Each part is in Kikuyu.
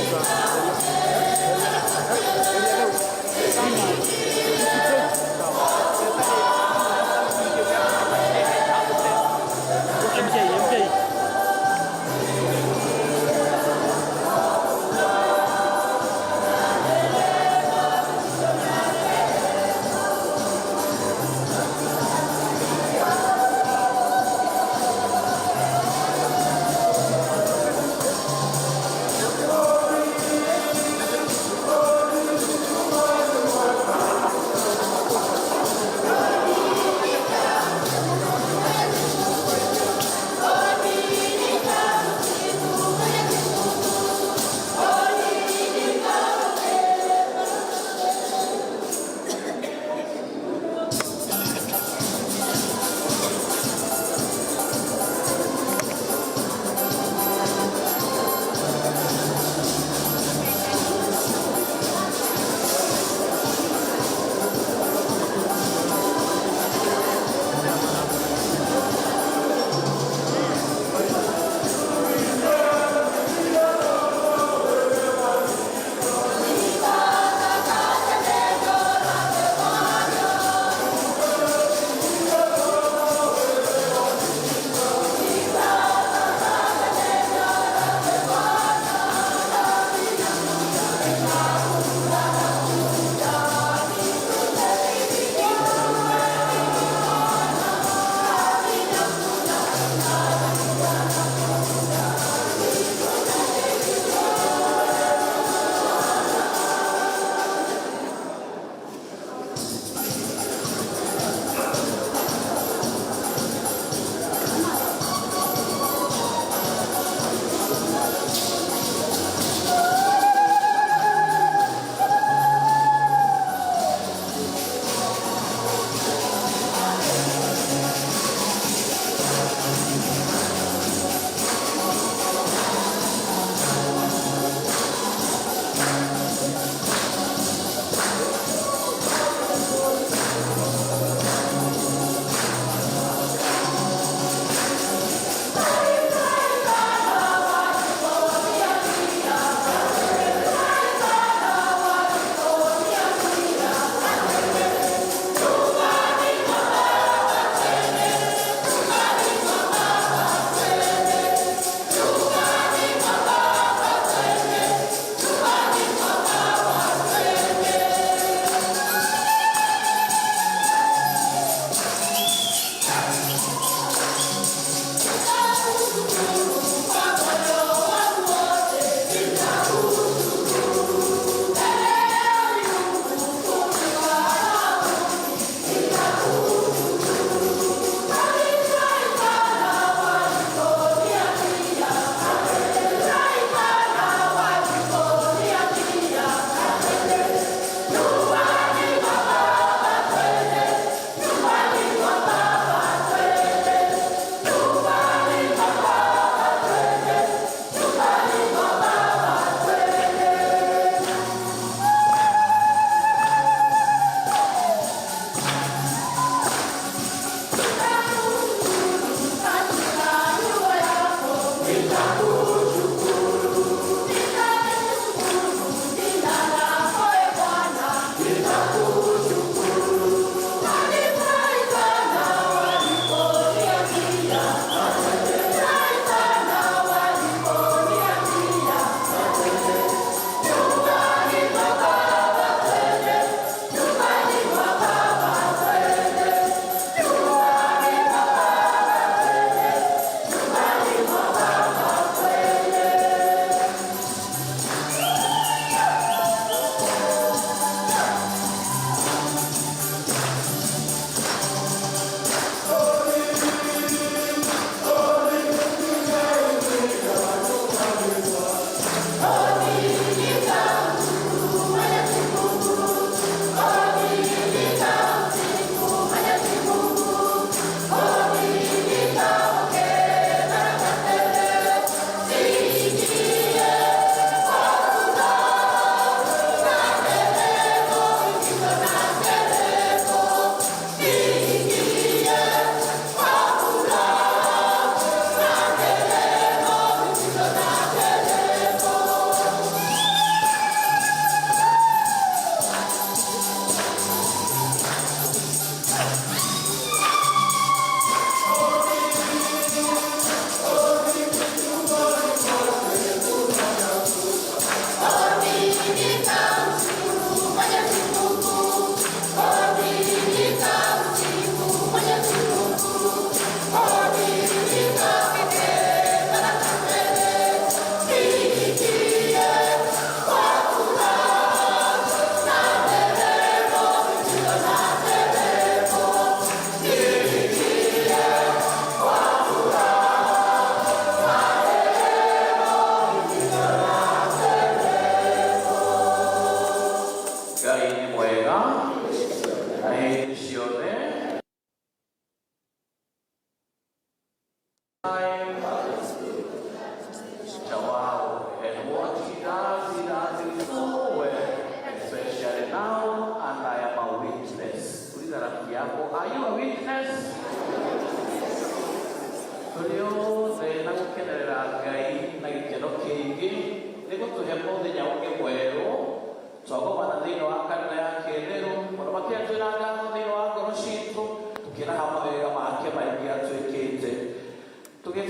MJ MJ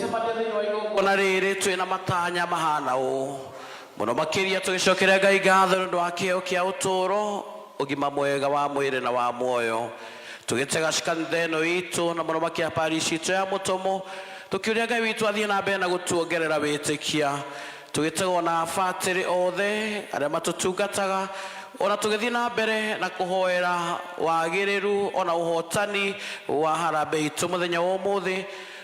Tũgĩcemania thĩinĩ wa igongona rĩrĩ twĩna matanya mahana ũũ mũno makĩria tũgĩcokeria Ngai ngatho nĩ ũndũ wa kĩheo kĩa ũtũũro ũgima mwega wa mwĩrĩ na wa muoyo tũgĩtega kanitha ĩno itũ na mũno makĩria parish itũ ya Mũtomo tũkĩũria Ngai witũ athiĩ na mbere na gũtuongerera wĩtĩkia tũgĩtega ona abatĩrĩ othe arĩa matũtungataga ona tũgĩthiĩ na mbere na kũhoera wagĩrĩru ona ũhotani wa harambee itũ mũthenya wa ũmũthĩ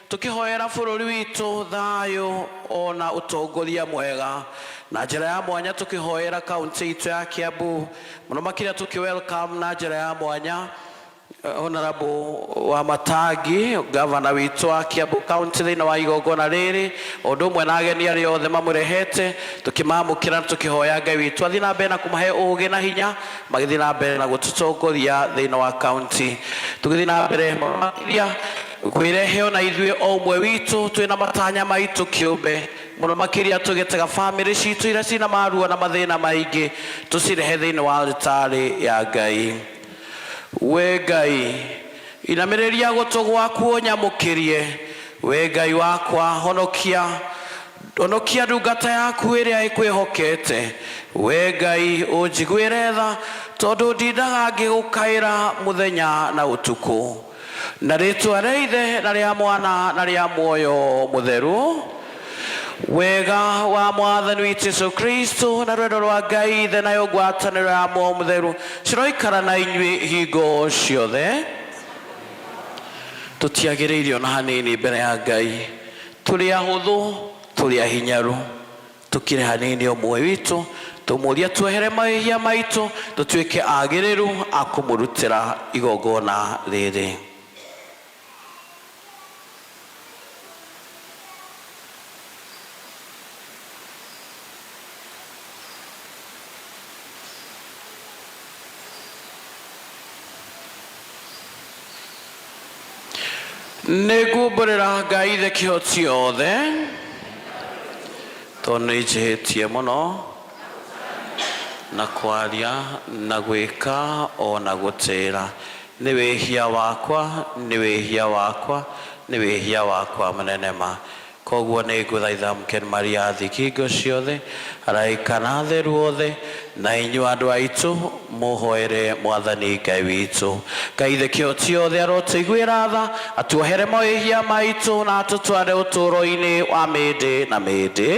tũkĩhoera bũrũri witũ thayũ ona ũtongoria mwega na njĩra ya mwanya tũkĩhoera kaunti itũ ya Kiambu mũno makĩria tũkĩ welcome na njĩra ya mwanya Honorable wa Matangi gavana witũ wa Kiambu County thĩinĩ wa igongona rĩrĩ o ũndũ ũmwe na ageni arĩa othe mamũrehete tũkĩmamũkĩra na tũkĩhoya Ngai witũ athiĩ na mbere na kũmahe ũgĩ na hinya magĩthiĩ na mbere na gũtũtongoria thĩinĩ wa county tũgĩthiĩ na mbere mũno makĩria kwĩrehe ona ithuĩ o ũmwe witũ twĩna matanya maitũ kĩũmbe mũno makĩria tũgĩtega bamĩrĩ citũ iria cina maruo na mathĩna maingĩ tũcirehe thĩinĩ wa altarĩ ya Ngai. We Ngai inamĩrĩria gũtũ gwaku ũnyamũkĩrie we Ngai wakwa honokia honokia ndungata yaku ĩrĩa ĩkwĩhokete we Ngai ũnjiguĩre tha tondũ ndindaga ngĩgũkaĩra mũthenya na ũtukũ na rĩtwa rĩa ithe na rĩa mwana na rĩa muoyo mũtheru wega wa mwathani witũ Jesu Kristo na rwendo rwa Ngai ithe nayo ngwatanĩro ya muoyo mũtheru ciroikara na inyuĩ hingo ciothe tũtiagĩrĩire ona hanini mbere ya Ngai tũrĩ ahũthũ tũrĩ ahinyaru tũkire hanini ũmwe witũ tũmũrie twehere mehia maitũ tũtuĩke agĩrĩru a kũmũrutĩra igongona rĩrĩ. Nĩngumbũrĩra Ngai ithe kĩhoti othe tondũ nĩ njĩhĩtie mũno na kwaria na gwĩka ona gũtĩra nĩ wĩhia wakwa nĩ wĩhia wakwa nĩ wĩhia wakwa mũnene ma koguo nĩ ngũthaitha mũkeni Maria thingo ciothe araika na atheru othe na inyuĩ andũ aitũ mũhoere mwathani Ngai witũ. Ngai ithe kĩhoti othe arotũiguĩra tha atuohere mawĩhia maitũ na atũtware ũtũũro-inĩ wa mĩndĩ na mĩndĩ.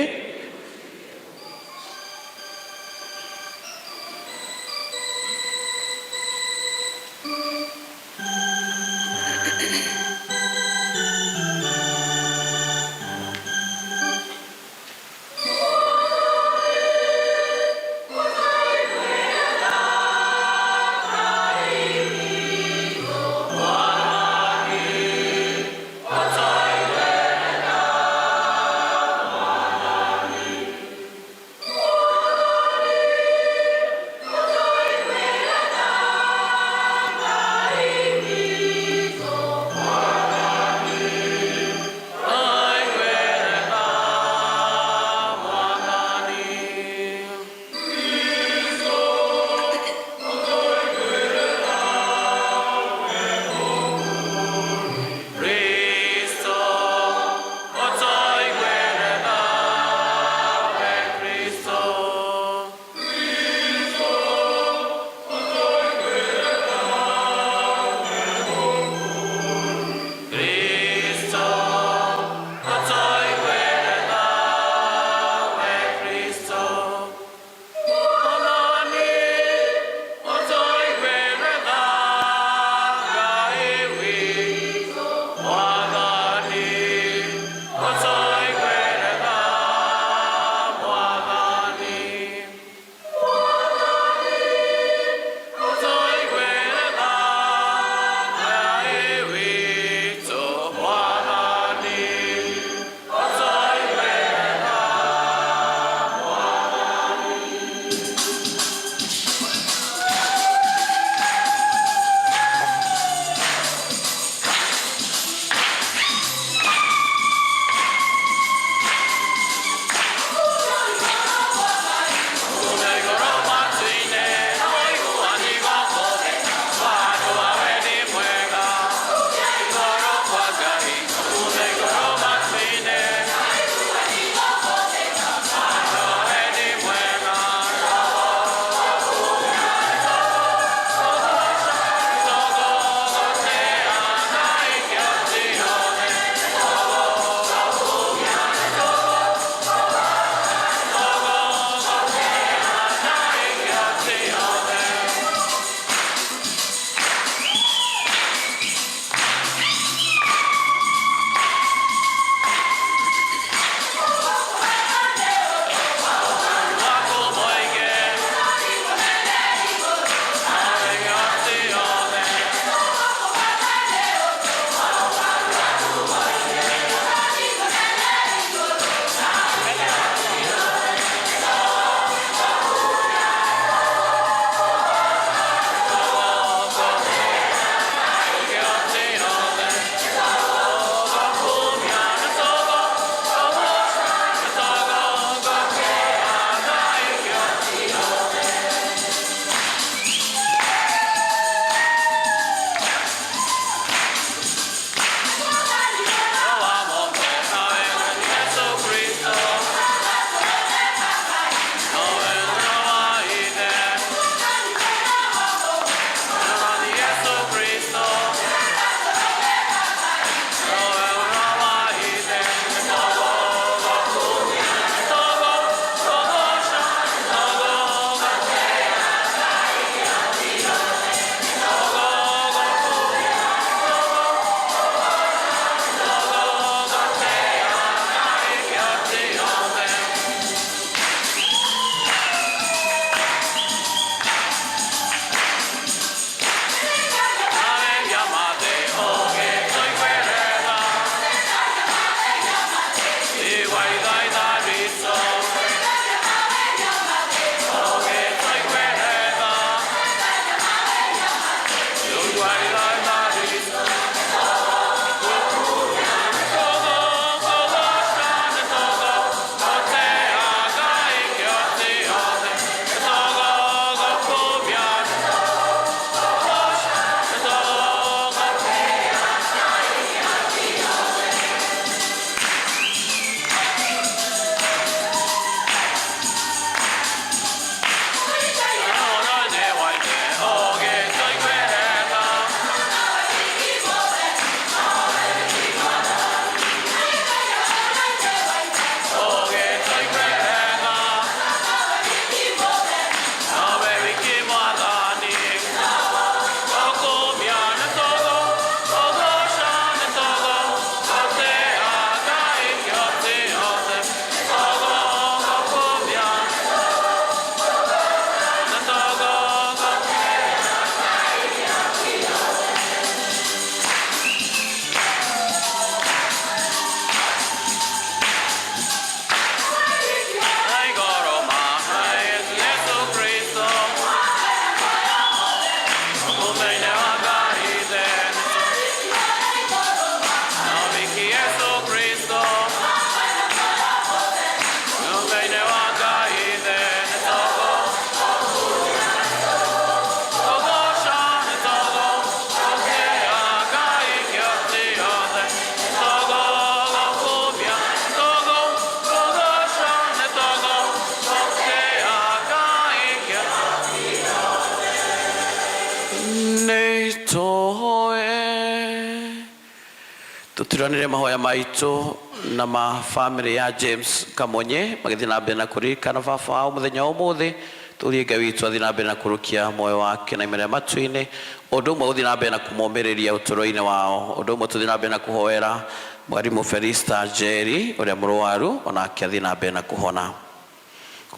Turanire mahoya maitũ na ma family ya James Kamonye magĩthiĩ na mbere na kũririkana baba wao mũthenya wa ũmũthĩ. Tũrie Ngai witũ athiĩ na mbere na kũrũkia muoyo wake na imera matu-inĩ, ũndũ ũmwe gũthiĩ na mbere na kũmomĩrĩria ũtũũro-inĩ wao, ũndũ ũmwe tũthiĩ na mbere na kũhoera mwarimũ Felista Njeri ũrĩa mũrwaru, onake athiĩ na mbere na kũhona.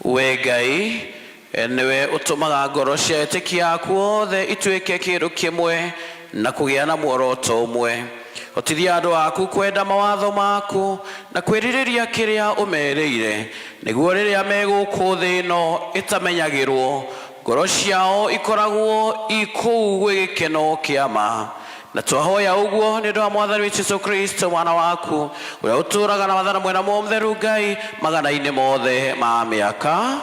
We Ngai nĩwe ũtũmaga ngoro cia etĩkia aku othe ituĩke kĩndũ kĩmwe na kũgĩa na muoroto ũmwe. Hotithia andũ aku kwenda mawatho maku na kwĩrirĩria kĩrĩa ũmerĩire, nĩguo rĩrĩa me gũkũ thĩ ĩno ĩtamenyagĩrwo, ngoro ciao ikoragwo i kũu gwĩ gĩkeno kĩa ma. Na twahoya ũguo nĩ ũndũ wa Mwathani witũ Jesũ Kristo mwana waku, ũrĩa ũtũũraga na wathana mwena Muoyo Mũtheru Ngai magana-inĩ mothe ma mĩaka.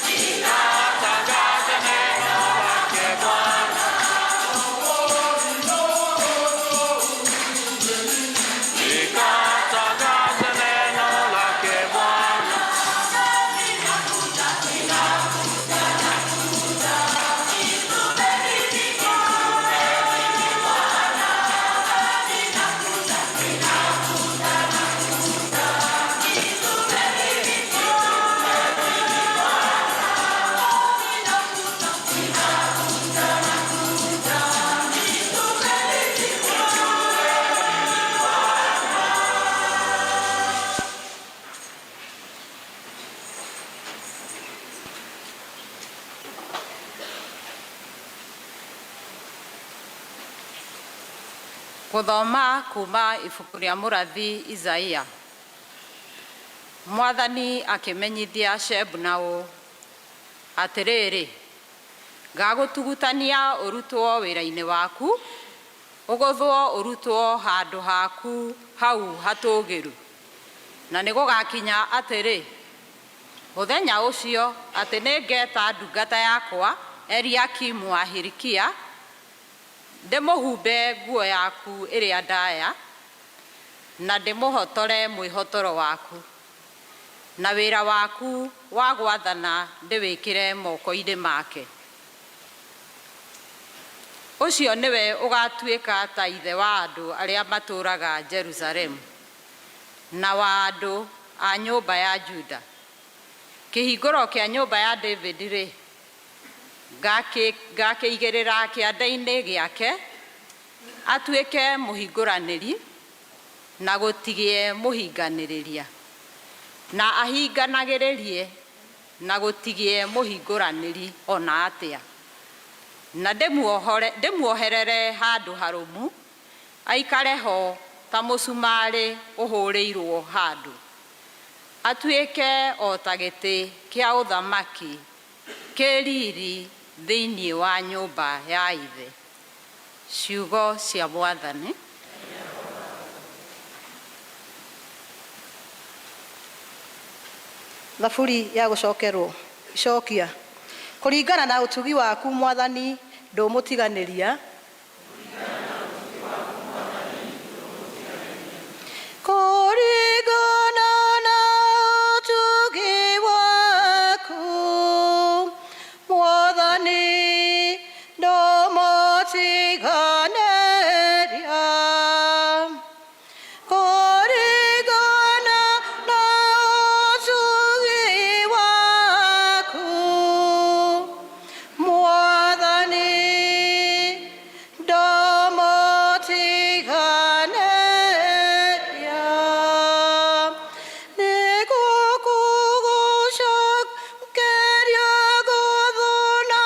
Nikatangaze neno lake Bwana. Gũthoma kuma ibuku rĩa mũrathi Isaia. Mwathani akĩmenyithia Shebna ũũ, atĩrĩrĩ, ngagũtugutania ũrutwo wĩra-inĩ waku, ũgũthwo ũrutwo handũ haku hau hatũũgĩru. Na nĩgũgakinya atĩrĩ, mũthenya ũcio atĩ nĩngeta ndungata yakwa Eliakimu wa Hilikia, ndĩmũhumbe nguo yaku ĩrĩa ndaya, na ndĩmũhotore mwĩhotoro waku, na wĩra waku wa gwathana ndĩwĩkĩre moko-inĩ make. Ũcio nĩwe ũgatuĩka ta ithe wa andũ arĩa matũũraga Jerusalemu, na wa andũ a nyũmba ya Juda. Kĩhingũro kĩa nyũmba ya David-rĩ, ngakĩigĩrĩra kĩande-inĩ gĩake, atuĩke mũhingũranĩri, na gũtigĩe mũhinganĩrĩria, na ahinganagĩrĩrie, na gũtigĩe mũhingũranĩri ona atĩa. Na ndĩmuoherere handũ harũmu, aikare ho ta mũcumarĩ ũhũrĩirwo handũ, atuĩke o ta gĩtĩ kĩa ũthamaki kĩ riri thĩinĩ wa nyũmba ya ithe. Ciugo cia Mwathani. Thaburi ya gũcokerwo icokia. Kũringana na ũtugi waku Mwathani, ndũmũtiganĩria. Kũringana na ũtugi waku Mwathani, ndũmũtiganĩria. Kũringana na ũtugi waku Mwathani, ndũmũtiganĩria. Nĩngũkũgooca ngĩria ngũthũ na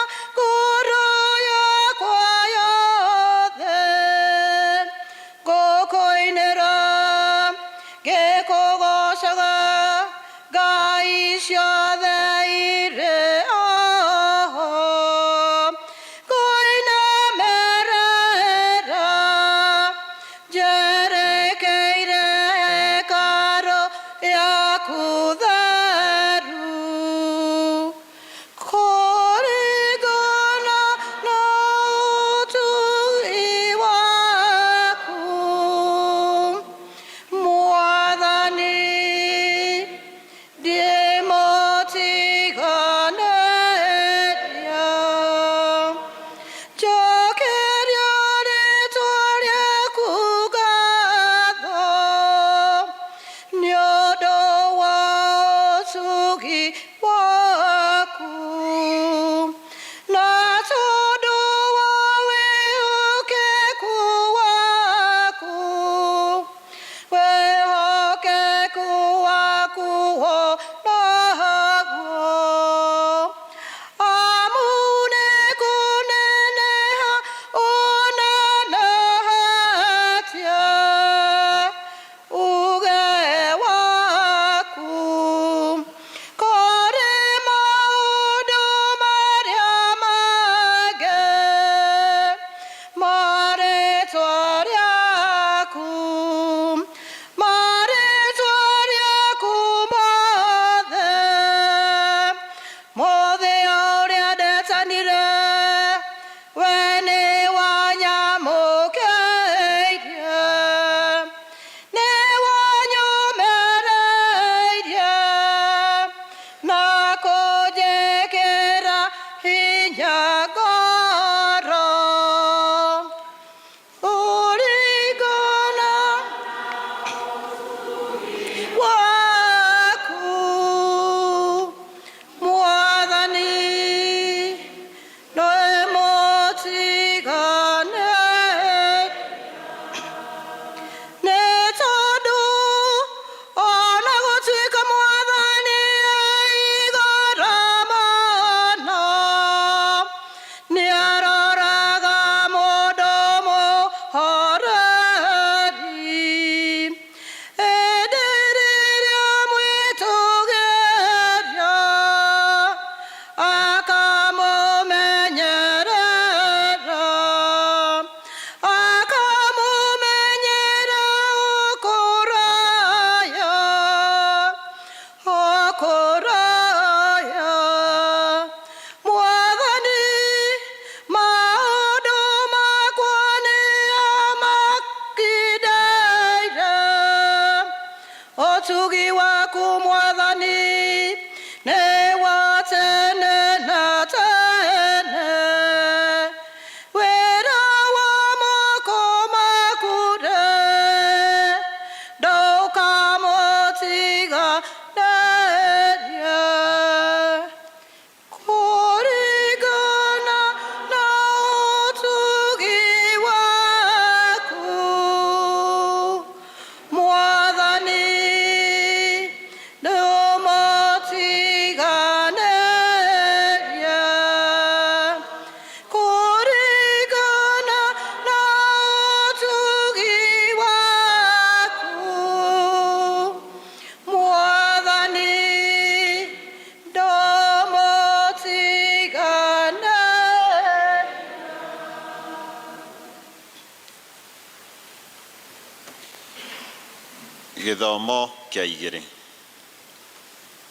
Gĩthomo kĩa igĩrĩ.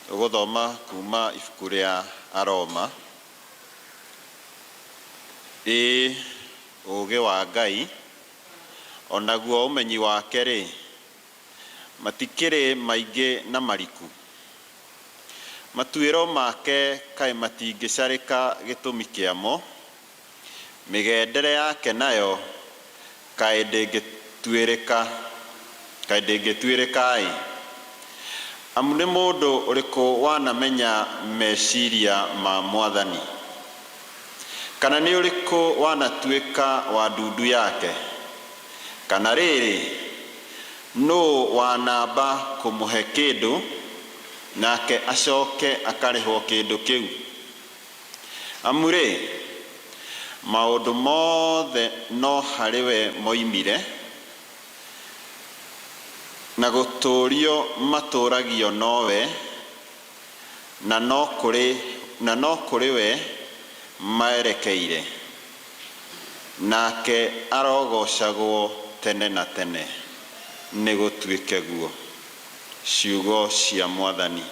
Tũgũthoma kuma ibuku rĩa Aroma. Ĩĩ, ũũgĩ wa Ngai, o naguo ũmenyi wake-rĩ, matikĩrĩ maingĩ na mariku! Matuĩro make kaĩ matingĩcarĩka gĩtũmi kĩamo, mĩgendere yake nayo kaĩ ndĩngĩtuĩrĩka, kaĩ ndĩngĩtuĩrĩka-ĩ! Amu nĩ mũndũ ũrĩkũ wanamenya meciria ma Mwathani? Kana nĩ ũrĩkũ wanatuĩka wa ndundu yake? Kana rĩrĩ, nũ wanamba kũmũhe kĩndũ, nake acoke akarĩhwo kĩndũ kĩu? Amu-rĩ, maũndũ mothe no harĩ we moimire, na gũtũũrio matũũragio nowe, na no kũrĩ, na no kũrĩ we merekeire. Nake arogoocagwo tene na tene. Nĩgũtuĩke guo. Ciugo cia Mwathani.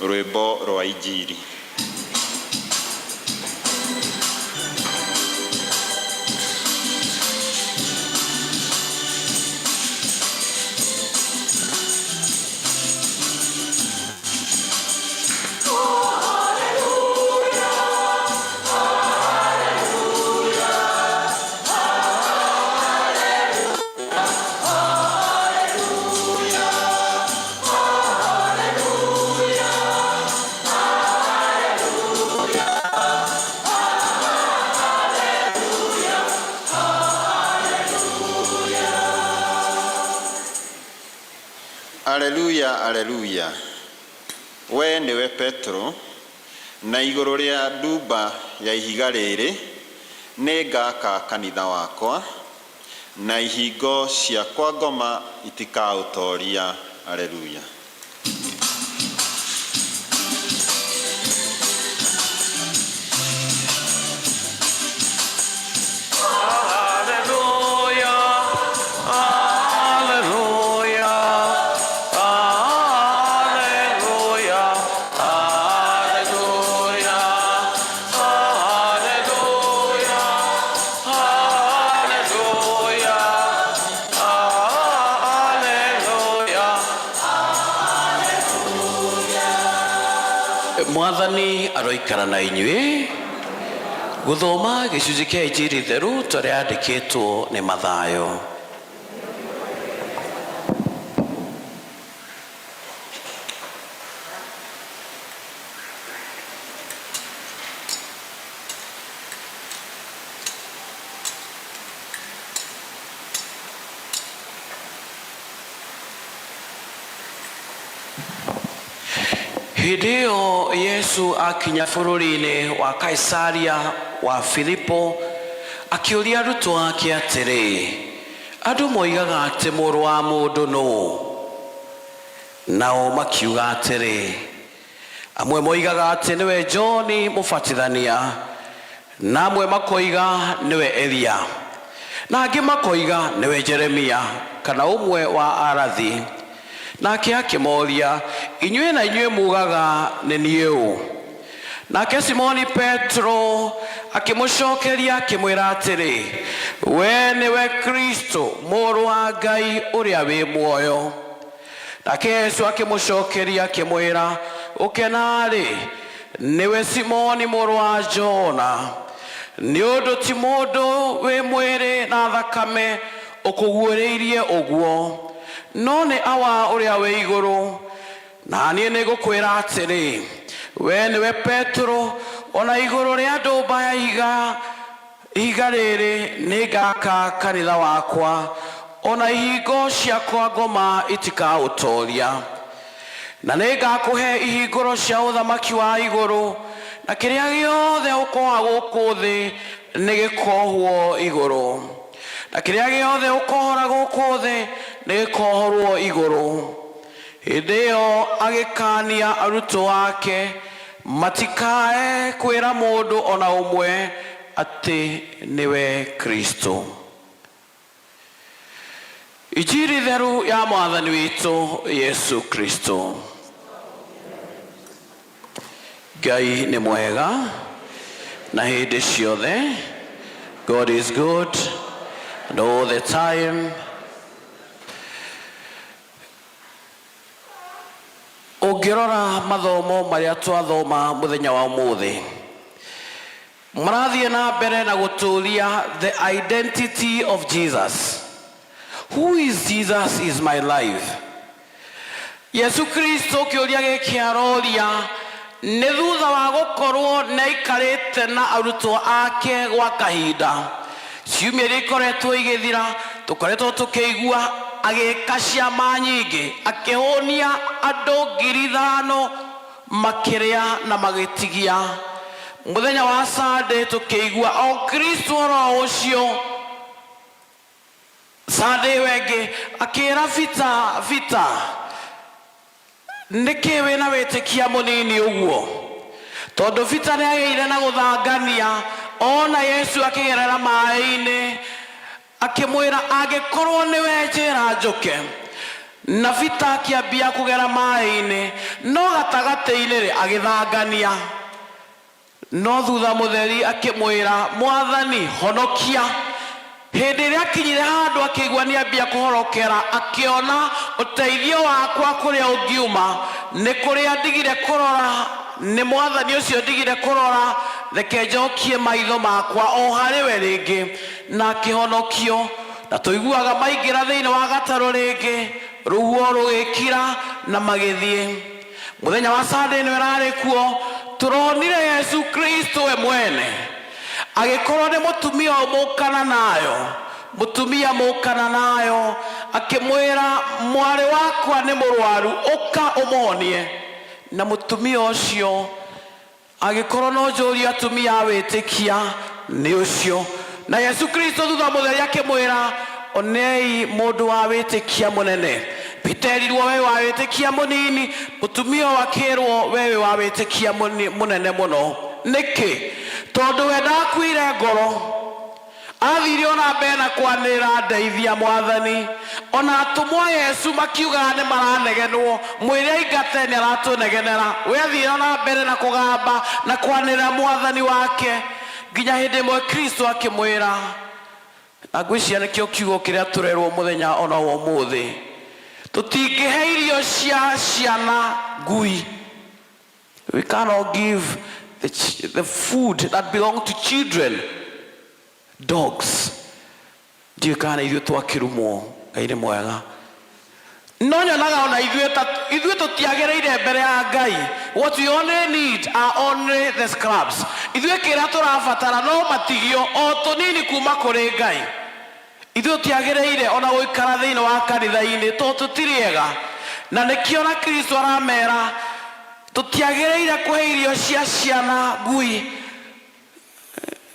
Rwĩmbo rwa Injiri. Aleluya, aleluya. We nĩwe Petro, na igũrũ rĩa ndumba ya ihiga rĩrĩ nĩngaka kanitha wakwa, na ihingo cia kwa ngoma itikaũtoria. Aleluya. Hallelujah, hallelujah, hallelujah, hallelujah, hallelujah, hallelujah, hallelujah. Mwathani aroikara na inyuĩ. Gũthoma gĩcunjĩ kĩa Injiri theru ta ũrĩa yandĩkĩtwo nĩ Mathayo. Hĩndĩ ĩyo Yesu akinya bũrũri-inĩ wa Kaisaria wa Filipo, akĩũria arutwo ake atĩrĩ, Andũ moigaga atĩ Mũrũ wa Mũndũ nũũ? Nao makiuga atĩrĩ, Amwe moigaga atĩ nĩwe Johni Mũbatithania, na amwe makoiga nĩwe Elia, na angĩ makoiga nĩwe Jeremia kana ũmwe wa arathi. Nake akĩmoria, Inyuĩ na inyuĩ mugaga nĩ niĩ ũ? Nake Simoni Petro akĩmũcokeria akĩmwĩra atĩrĩ, We nĩwe Kristo, Mũrũ wa Ngai ũrĩa wĩ muoyo. Nake Yesu akĩmũcokeria akĩmwĩra, Ũkena-rĩ, nĩwe Simoni mũrũ wa Jona, nĩ ũndũ ti mũndũ wĩ mwĩrĩ na thakame ũkũguũrĩirie ũguo, no nĩ Awa ũrĩa wĩ igũrũ. Na niĩ nĩngũkwĩra atĩrĩ, we nĩwe Petro, o na igũrũ rĩa ndũmba ya ihiga ihiga rĩrĩ nĩngaka kanitha wakwa, o na ihingo cia kwa ngoma itikaũtoria. Na nĩngakũhe ihingũro cia ũthamaki wa igũrũ, na kĩrĩa gĩothe ũkoha gũkũ thĩ nĩgĩkohwo igũrũ, na kĩrĩa gĩothe ũkohora gũkũ thĩ nĩgĩkohorwo igũrũ. Hĩndĩ ĩyo agĩkaania arutwo ake matikae kwĩra mũndũ o na ũmwe atĩ nĩwe Kristo. Injiri theru ya mwathani witũ Yesu Kristo. Ngai nĩ mwega na hĩndĩ ciothe. God is good and all the time. Ũngĩrora mathomo marĩa twathoma mũthenya wa ũmũthĩ, marathiĩ na mbere na gũtũria the identity of Jesus. Who is Jesus is my life. Yesu Kristo kĩũria gĩkĩ aroria nĩ thutha wa gũkorwo nĩaikarĩte na arutwo ake gwa kahinda. Ciumia iria ikoretwo igĩthira tũkoretwo tũkĩigua agĩka ciama nyingĩ, akĩhũnia andũ 5,000 makĩrĩa na magĩtigia. Mũthenya wa Sunday tũkĩigua o Kristo oro ũcio Sunday ĩyo ĩngĩ akĩra Peter, Peter, nĩkĩ wĩna wĩtĩkia mũnini ũguo? Tondũ Peter nĩagĩire na gũthangania ona Yesu akĩgerera maĩ-inĩ, akĩmwĩra angĩkorwo nĩwe njĩra njũke. Na Peter akĩambia kũgera maĩ-inĩ, no gatagatĩ-inĩ rĩ agĩthangania. No thutha mũtheri akĩmwĩra, Mwathani, honokia. Hĩndĩ ĩrĩa akinyire handũ akĩigua nĩambia kũhorokera, akĩona ũteithio wakwa kũrĩa ũngiuma nĩ kũrĩa ndigire kũrora, nĩ mwathani ũcio ndigire kũrora, reke njokie maitho makwa o harĩ we rĩngĩ, na akĩhonokio. Na tũiguaga maingĩra thĩinĩ wa gatarũ rĩngĩ, rũhuho rũgĩkira na magĩthiĩ. Mũthenya wa Sunday nĩ ĩrarĩ kuo, tũronire Yesu Kristo we mwene agĩkorwo nĩ mũtumia mũkana nayo, mũtumia mũkana nayo akĩmwĩra mwarĩ wakwa nĩ mũrwaru, ũka ũmũhonie. Na mũtumia ũcio agĩkorwo no njũrie atumia a wĩtĩkia nĩ ũcio. Na Yesu Kristo thutha mũtheri akĩmwĩra, onei mũndũ wa wĩtĩkia mũnene. Peter erirwo wewe wa wĩtĩkia mũnini, mũtumia ũyũ akĩrwo wewe wa wĩtĩkia mũnene mũno. Nĩkĩ? Tondũ we ndakuire ngoro, athire ona mbere na kwanĩrĩra ndeithia mwathani. Ona atũmwo a Yesu makiugaga nĩ maranegenwo, mwĩre aingate nĩ aratũnegenera. We athire ona mbere na kũgamba na kwanĩrĩra mwathani wake nginya hĩndĩ ĩmwe Kristo akĩmwĩra, na ngwĩciria nĩkĩo kiugo kĩrĩa tũrerwo mũthenya ona wa ũmũthĩ, tũtingĩhe irio cia ciana ngui. We cannot give the food that belong to children dogs. Ndiũĩ kana ithuĩ twakĩrumwo, Ngai nĩ mwega. No nyonaga ona ithuĩ ta ithuĩ tũtiagĩrĩire mbere ya Ngai. What we only need are only the scraps. Ithuĩ kĩrĩa tũrabatara no matigio o tũnini kuma kũrĩ Ngai. Ithuĩ tũtiagĩrĩire ona gũikara thĩinĩ wa kanitha-inĩ tondũ tũtirĩ ega. Na nĩkĩo na Kristo aramera tũtiagĩrĩire kũhe irio cia ciana ngui.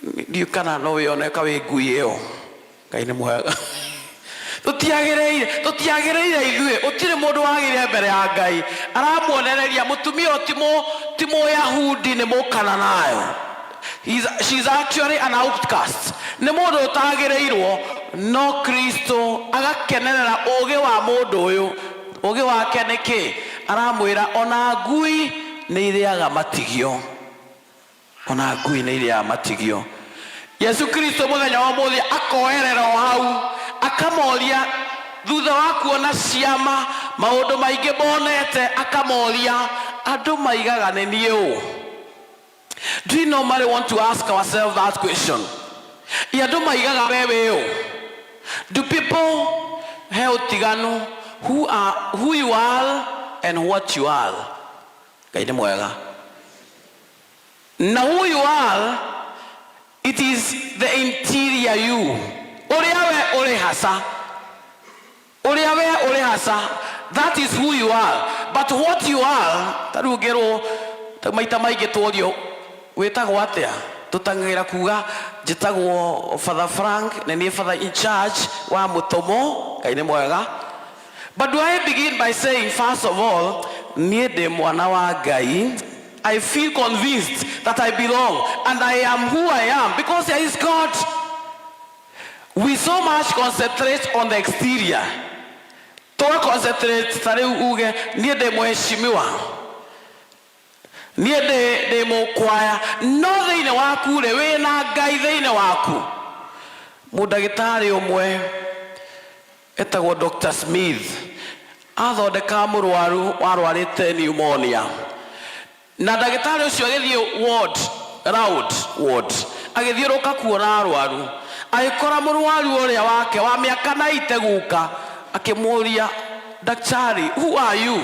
Ndiũĩ kana no wĩone ka wĩ ngui ĩyo. Ngai nĩ mwega. Tũtiagĩrĩire ithuĩ, gũtirĩ mũndũ wagĩrĩire mbere ya Ngai. Aramuonereria mũtumia ũyũ ti Mũyahudi, nĩ mũkana nayo. She's actually an outcast. Nĩ mũndũ ũtagĩrĩirwo, no Kristo agakenerera ũgĩ wa mũndũ ũyũ. Ũgĩ wake nĩ kĩ? Aramwĩra ona ngui nĩ irĩaga matigio. Ona ngui nĩ irĩaga matigio. Yesu Kristo mũthenya wa ũmũthĩ akoerera o hau, akamoria thutha wa kuona ciama maũndũ maingĩ monete, akamoria andũ maigaga nĩ niĩ ũ? Do you normally want to ask ourselves that question? Andũ maigaga we wĩ ũ? Do people he ũtiganu who you are and what you are? Ngai nĩ mwega. Na who you are, it is the interior you. Ũrĩa we ũrĩ hasa. Ũrĩa we ũrĩ hasa. That is who you are. But what you are, ta rĩu ngĩrwo, ta maita maingĩ tworio, wĩtagwo atĩa? Tũtang'agĩra kuga njĩtagwo Father Frank, na niĩ Father in charge wa mũtũmwo. Ngai nĩ mwega. But do I begin by saying, first of all, niĩ ndĩ mwana wa Ngai. I feel convinced that I belong and I am who I am because there is God. We so much concentrate on the exterior. Tũga concentrate ta rĩu uge niĩ ndĩ mheshimiwa, niĩ ndĩ mũkwaya, no thĩinĩ waku rĩ, wĩna Ngai thĩinĩ waku. Mũndagĩtarĩ ũmwe etagwo Dr. Smith athondekaga mũrwaru warwarĩte pneumonia, na ndagĩtarĩ ũcio agĩthiĩ ward round ward, agĩthiũrũka kuona arwaru, agĩkora mũrwaru ũrĩa wake wa mĩaka 90 guka, akĩmũria, "Daktari, who are you?"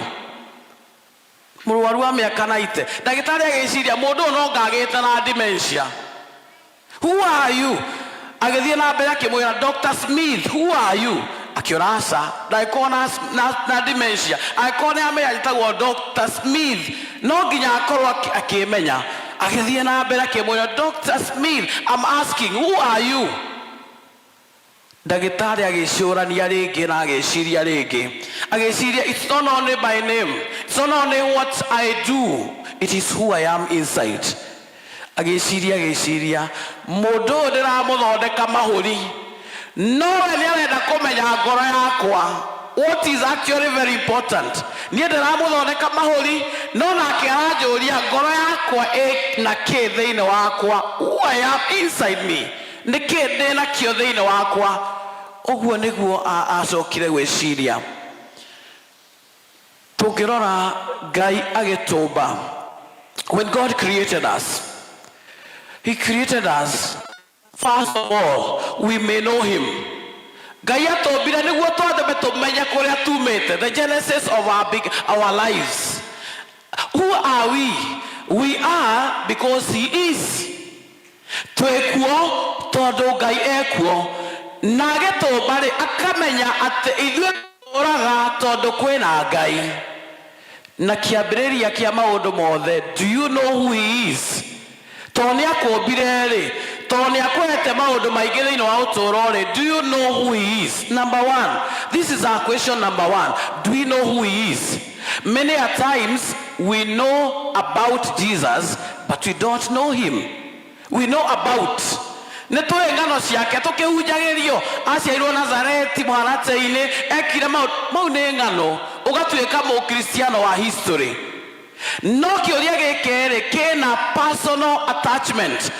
Mũrwaru wa mĩaka 90, ndagĩtarĩ agĩciria mũndũ ũyũ no ngagĩte na dementia. "Who are you?" Agĩthiĩ na mbere akĩmwĩra, "Dr. Smith, who are you?" Akĩora aca, ndagĩkorwo na dementia, angĩkorwo nĩ amenya njĩtagwo Dr. Smith, no nginya akorwo akĩmenya. Agĩthiĩ na mbere akĩmwĩra, "Dr. Smith, I'm asking, who are you?" Ndagĩtarĩ agĩcũrania rĩngĩ na agĩciria rĩngĩ, agĩciria, "It's not only by name, it's not only what I do, it is who I am inside." Agĩciria, agĩciria, mũndũ ũyũ ndĩramũthondeka mahũri, no we nĩ arenda kũmenya ngoro yakwa, what is actually very important. Niĩ ndĩramũthondeka mahũri, no nake aranjũria ngoro yakwa ĩ na kĩ thĩinĩ wakwa, who I am inside me, nĩ kĩ ndĩ nakĩo thĩinĩ wakwa. Ũguo nĩguo acokire gwĩciria. Tũngĩrora Ngai agĩtũmba, when God created us, he created us first of all we may know him. Ngai atũmbire nĩguo twambe tũmenye kũrĩa tumĩte, the genesis of our lives. Who are we? We are because he is. Twĩkuo tondũ Ngai ekuo, na agĩtũmba rĩ, akamenya atĩ ithuĩ tũraga tondũ kwĩna Ngai na kĩambĩrĩria kĩa maũndũ mothe. Do you know who he is? Tondũ nĩ akũmbire rĩ, tondũ nĩ akũhete maũndũ maingĩ thĩinĩ wa ũtũũro rĩ, do you know who he is? Number one, this is our question number one: do we know who he is? Many a times we know about Jesus, but we don't know him. We know about, nĩ tũĩ ng'ano ciake, tũkĩhunjagĩrio aciarirwo Nazareti mũharatĩ-inĩ, ekire maũndũ mau, nĩ ng'ano, ũgatuĩka mũkristiano wa history. No kĩũria gĩkĩ rĩ, kĩna personal attachment.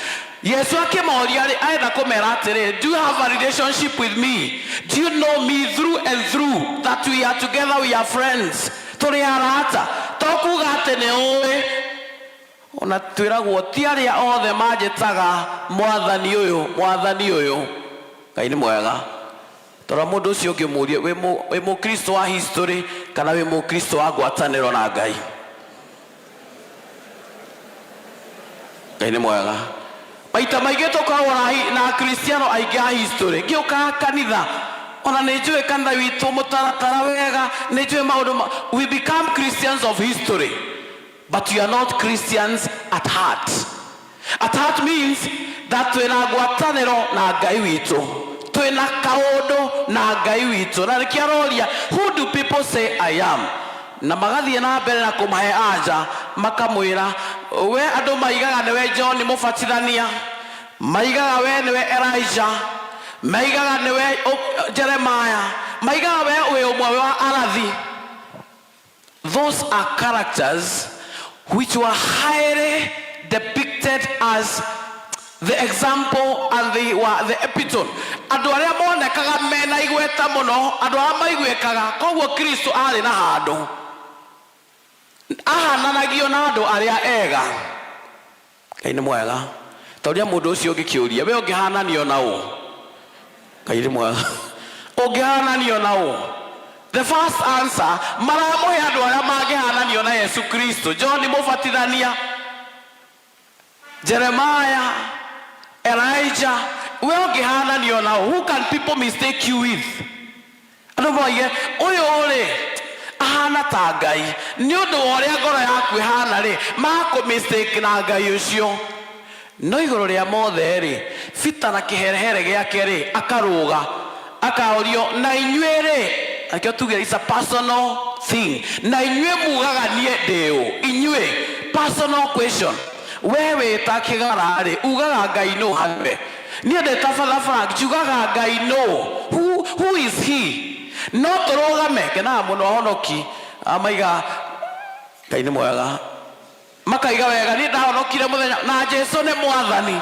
Yesu akĩmoria rĩ, arenda kũmera atĩrĩ, "Do you have a relationship with me? Do you know me through and through, that we are together, we are friends, tũrĩ arata?" To kuga atĩ nĩ ũĩ, ona twĩragwo ti arĩa othe manjĩtaga mwathani ũyũ, mwathani ũyũ. Ngai nĩ mwega. Tondũ mũndũ ũcio ũngĩmũrie, wĩ mũkristo wa history kana wĩ mũkristo wa ngwatanĩro na Ngai? Ngai nĩ mwega. Maita maingĩ tũkoragwo na akristiano aingĩ a history. Ngĩũkaga kanitha, ona nĩ njũĩ kanitha witũ mũtaratara wega, nĩ njũĩ maũndũ we become Christians of history, but you are not Christians at heart. At heart means that twĩna ngwatanĩro na Ngai witũ, twĩna kaũndũ na Ngai witũ. Na nĩkĩo aroria, "Who do people say I am?" Na magathiĩ na mbere na kũmahe anja, makamwĩra, "We andũ maigaga nĩwe John mũbatithania, maigaga we nĩwe Elijah, maigaga nĩwe Jeremiah, maigaga we wĩ ũmwe wa arathi." Those are characters which were highly depicted as the example and they were the epitome, andũ arĩa monekaga mena igweta mũno, andũ arĩa maiguĩkaga. Koguo Kristo arĩ na handũ ahananagio na andũ arĩa ega. Ngai nĩ mwega. Ta ũrĩa mũndũ ũcio ũngĩkĩũria, we ũngĩhananio na ũ? Ngai nĩ mwega. Ũngĩhananio na ũ? The first answer maramũhe andũ arĩa mangĩhananio na Yesu Kristo, John mũbatithania, Jeremiah, Elijah. We ũngĩhananio na ũ? Who can people mistake you with? Andũ moige, "Ũyũ rĩ, ahana ta Ngai." Nĩ ũndũ wa ũrĩa ngoro yaku ĩhana rĩ, makũ mistake na Ngai ũcio. No igũrũ rĩa mothe rĩ, Peter na kĩherehere gĩake rĩ, akarũga akaũrio, "Na inyuĩ rĩ?" Akĩo tuge it's a personal thing. "Na inyuĩ mugaga niĩ ndĩ ũ?" Inyuĩ, personal question. We wĩ ta kĩgara rĩ, ugaga Ngai nũ harĩ we? Niĩ ndĩ ta Father Frank, njugaga Ngai nũ? Who is he? No tũrũgame, ngenaga mũno ahonoki amaiga Ngai nĩ mwega, makaiga wega, niĩ ndahonokire mũthenya na Jesu nĩ mwathani.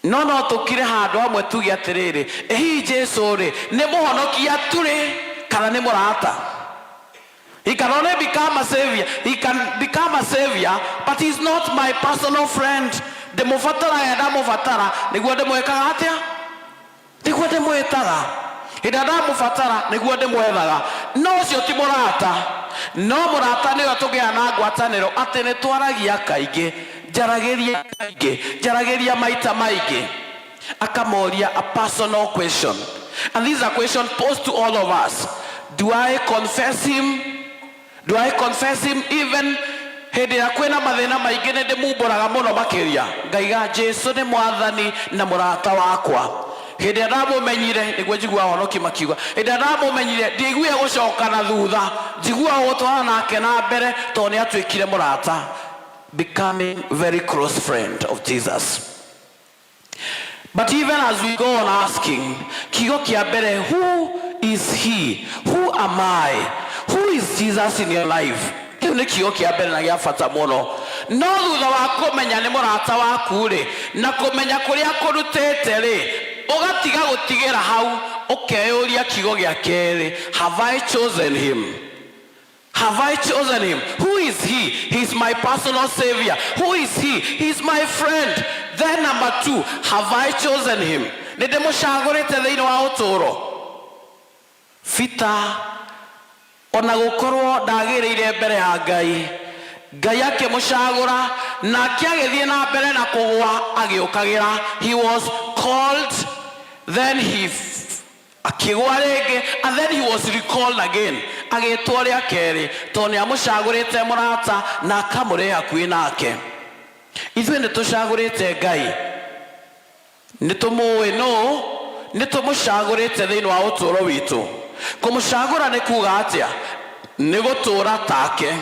No no tũkire handũ hamwe tuge atĩrĩrĩ, ĩ hihi Jesu rĩ nĩ mũhonokia tu rĩ kana nĩ mũrata? He can only become a savior. He can become a savior, but he's not my personal friend. Ndĩmũbataraga ndamũbatara nĩguo ndĩmwĩkaga atĩa? Nĩguo ndĩmwĩtaga. Hĩndĩ ĩrĩa ndamũbatara nĩguo ndĩmwethaga. No ũcio ti mũrata. No mũrata nĩwe tũgĩaga na ngwatanĩro atĩ nĩ twaragia kaingĩ, njaragĩria kaingĩ, njaragĩria maita maingĩ. Akamoria a personal question. And this is a question posed to all of us. Do I confess him? Do I confess him even hĩndĩ ĩrĩa kwĩna mathĩna maingĩ? Nĩ ndĩmumbũraga mũno makĩria, ngaiga Jesu nĩ mwathani na mũrata wakwa. Hĩndĩ ĩrĩa ndamũmenyire, nĩguo njiguaga honoki makiuga, hĩndĩ ĩrĩa ndamũmenyire ndiaiguire gũcoka na thutha, njiguaga gũtwarana nake na mbere tondũ nĩ atuĩkire mũrata. Becoming very close friend of Jesus. But even as we go on asking, kiugo kĩa mbere, who is he? Who am I? Who is Jesus in your life? Kĩu nĩ kiugo kĩa mbere na gĩa bata mũno. No thutha wa kũmenya nĩ mũrata waku rĩ, na kũmenya kũrĩa kũrutĩte rĩ, ũgatiga gũtigĩra hau, ũkeyũria kiugo gĩa kerĩ, have I chosen him? Have I chosen him? Who is he? He's my personal savior. Who is he? He's my friend. Then number two, have I chosen him? Nĩ ndĩmũcagũrĩte thĩinĩ wa ũtũũro? Peter ona gũkorwo ndagĩrĩire mbere ya Ngai, Ngai akĩmũcagũra, nake agĩthiĩ na mbere na kũgũa agĩũkagĩra. He was called, then he akĩgũa rĩngĩ, and then he was recalled again, agĩtwo rĩa kerĩ, tondũ nĩ amũcagũrĩte mũrata na akamũrehe hakuhĩ nake. Ithuĩ nĩ tũcagũrĩte Ngai? Nĩ tũmũĩ nũ? Nĩ tũmũcagũrĩte thĩinĩ wa ũtũũro witũ? Kũmũcagũra nĩ kuga atĩa? Nĩ gũtũũra take,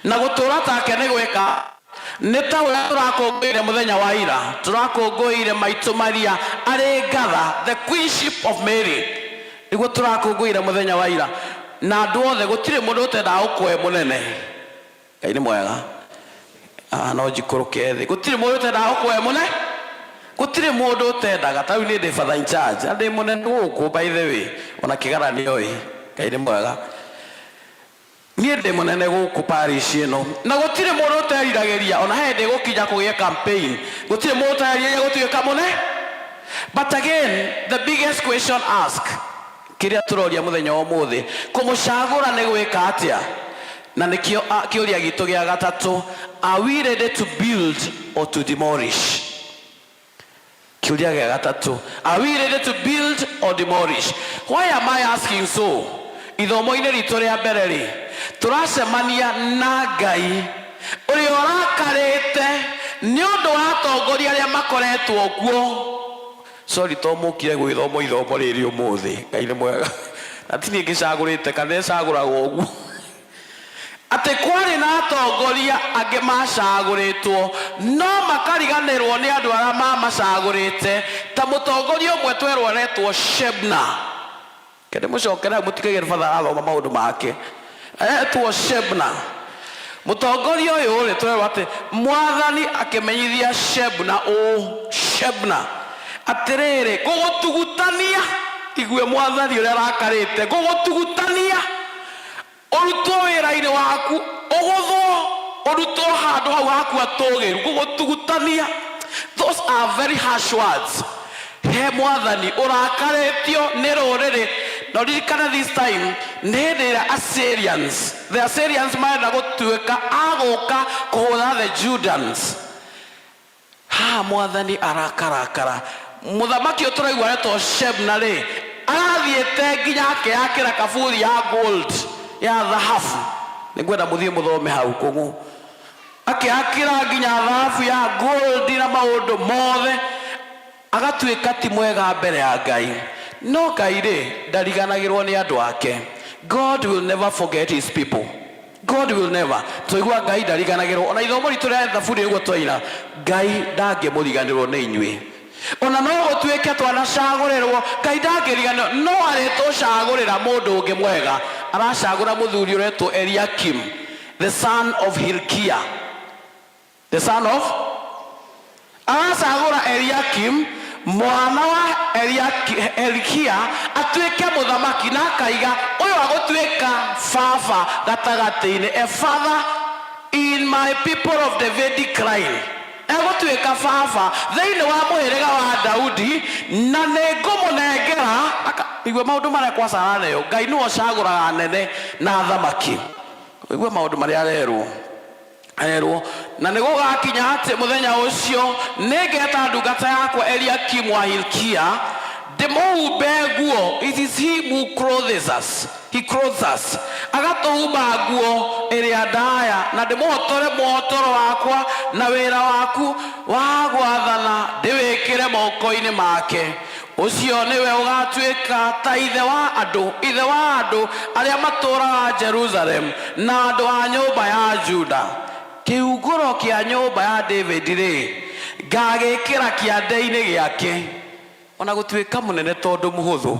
na gũtũũra take nĩ gwĩka nĩ ta ũrĩa tũrakũngũĩire mũthenya wa ira, tũrakũngũĩire maitũ Maria arĩ ngatha, the queenship of Mary, nĩguo tũrakũngũĩire mũthenya wa ira. Na andũ othe, gũtirĩ mũndũ ũtendaga gũkorwo e mũnene. Ngai nĩ mwega. Ah, no njikũrũke thĩ. Gũtirĩ mũndũ ũtendaga gũkorwo e mũnene, gũtirĩ mũndũ ũtendaga. Ta rĩu niĩ ndĩ father in charge na ndĩ mũnene gũkũ, by the way, ona kĩgara nĩoĩ. Ngai nĩ mwega. Niĩ ndĩ mũnene gũkũ parish ĩno, na gũtirĩ mũndũ ũteriragĩria, ona he ndĩ gũkinya kũgĩe campaign, gũtirĩ mũndũ ũteriragĩria gũtuĩka mũne. But again, the biggest question ask, kĩrĩa tũroria mũthenya wa ũmũthĩ, kũmũcagũra nĩ gwĩka atĩa? Na nĩkĩo kĩũria gitũ gĩa gatatũ, are we ready to build or to demolish? Kĩũria gĩa gatatũ, are we ready to build or demolish? Why am I asking so? Ithomo-inĩ ritũ rĩa mbere rĩ, tũracemania na Ngai ũrĩa ũrakarĩte nĩ ũndũ wa atongoria arĩa makoretwo kuo. Sorry, to mũkire gwĩthoma ithomo rĩrĩ ũmũthĩ. Ngai nĩ mwega. Na ti niĩ ngĩcagũrĩte, kana ĩcagũragwo ũguo, atĩ kwarĩ na atongoria angĩ macagũrĩtwo no makariganĩrwo nĩ andũ arĩa mamacagũrĩte, ta mũtongoria ũmwe twerwo aretwo Shebna. Kende mũcokere hau, mũtikage batha arathoma maũndũ make. Aretwo Shebna mũtongoria ũyũ rĩ, twerwo atĩ mwathani akĩmenyithia Shebna ũũ, Shebna atĩrĩrĩ, ngũgũtugutania. Igue mwathani ũrĩa arakarĩte, ngũgũtugutania ũrutwo wĩra-inĩ waku, ũgũthwo ũrutwo handũ hau haku atũgĩru, ngũgũtugutania. Those are very harsh words. He mwathani ũrakarĩtio nĩ rũrĩrĩ. Na ũririkane, this time nĩ hĩndĩ ĩrĩa Assyrians, the Assyrians marenda gũtuĩka agũka kũhũra the Judans. Haha mwathani arakarakara. Mũthamaki ũyũ tũraigua aretwo Shebna rĩ, arathiĩte nginya akeyakĩra kaburi ya gold, ya thahabu. Nĩngwenda mũthiĩ mũthome hau kũng'ũ. Akĩakĩra nginya thahabu ya gold na maũndũ mothe, agatuĩka ti mwega mbere ya Ngai. No Ngai rĩ, ndariganagĩrwo nĩ andũ ake. God will never forget his people. God will never. Twaigua Ngai ndariganagĩrwo, ona ithomo ritũ rĩa thaburi nĩguo twaina, Ngai ndangĩmũriganĩrwo nĩ inyuĩ. Ona no gũtuĩke twanacagũrĩrwo, Ngai ndangĩriganĩrwo, no arĩtũcagũrĩra mũndũ ũngĩ mwega. Aracagũra mũthuri ũretwo Eliakim, the son of Hilkia, the son of, aracagũra Eliakim mwana wa Hilkia atuĩke mũthamaki, na akaiga ũyũ agũtuĩka baba gatagatĩ-inĩ, a father in my people of Davidic line. Egũtuĩka baba thĩinĩ wa mũhĩrĩga wa Daudi, na nĩ ngũmũnengera. Igua maũndũ marĩa kwacaraneo. Ngai nĩwe ũcagũraga anene na athamaki. Igua maũndũ marĩa arerwo. Erwo, na nĩ gũgakinya atĩ mũthenya ũcio nĩngeta ndungata yakwa Eliakimu wa Hilkia, ndĩmũhumbe nguo. It is he who clothes us. He clothes us, agatũhumba nguo ĩrĩa ndaya, na ndĩmũhotore mũhotoro wakwa, na wĩra waku wa gwathana ndĩwĩkĩre moko-inĩ make. Ũcio nĩwe ũgatuĩka ta ithe wa andũ, ithe wa andũ arĩa matũũraga Jerusalem na andũ a nyũmba ya Juda. Kĩhungũro kĩa nyũmba ya David rĩ, ngagĩkĩra kĩande-inĩ gĩake. Ona gũtuĩka mũnene tondũ mũhũthũ,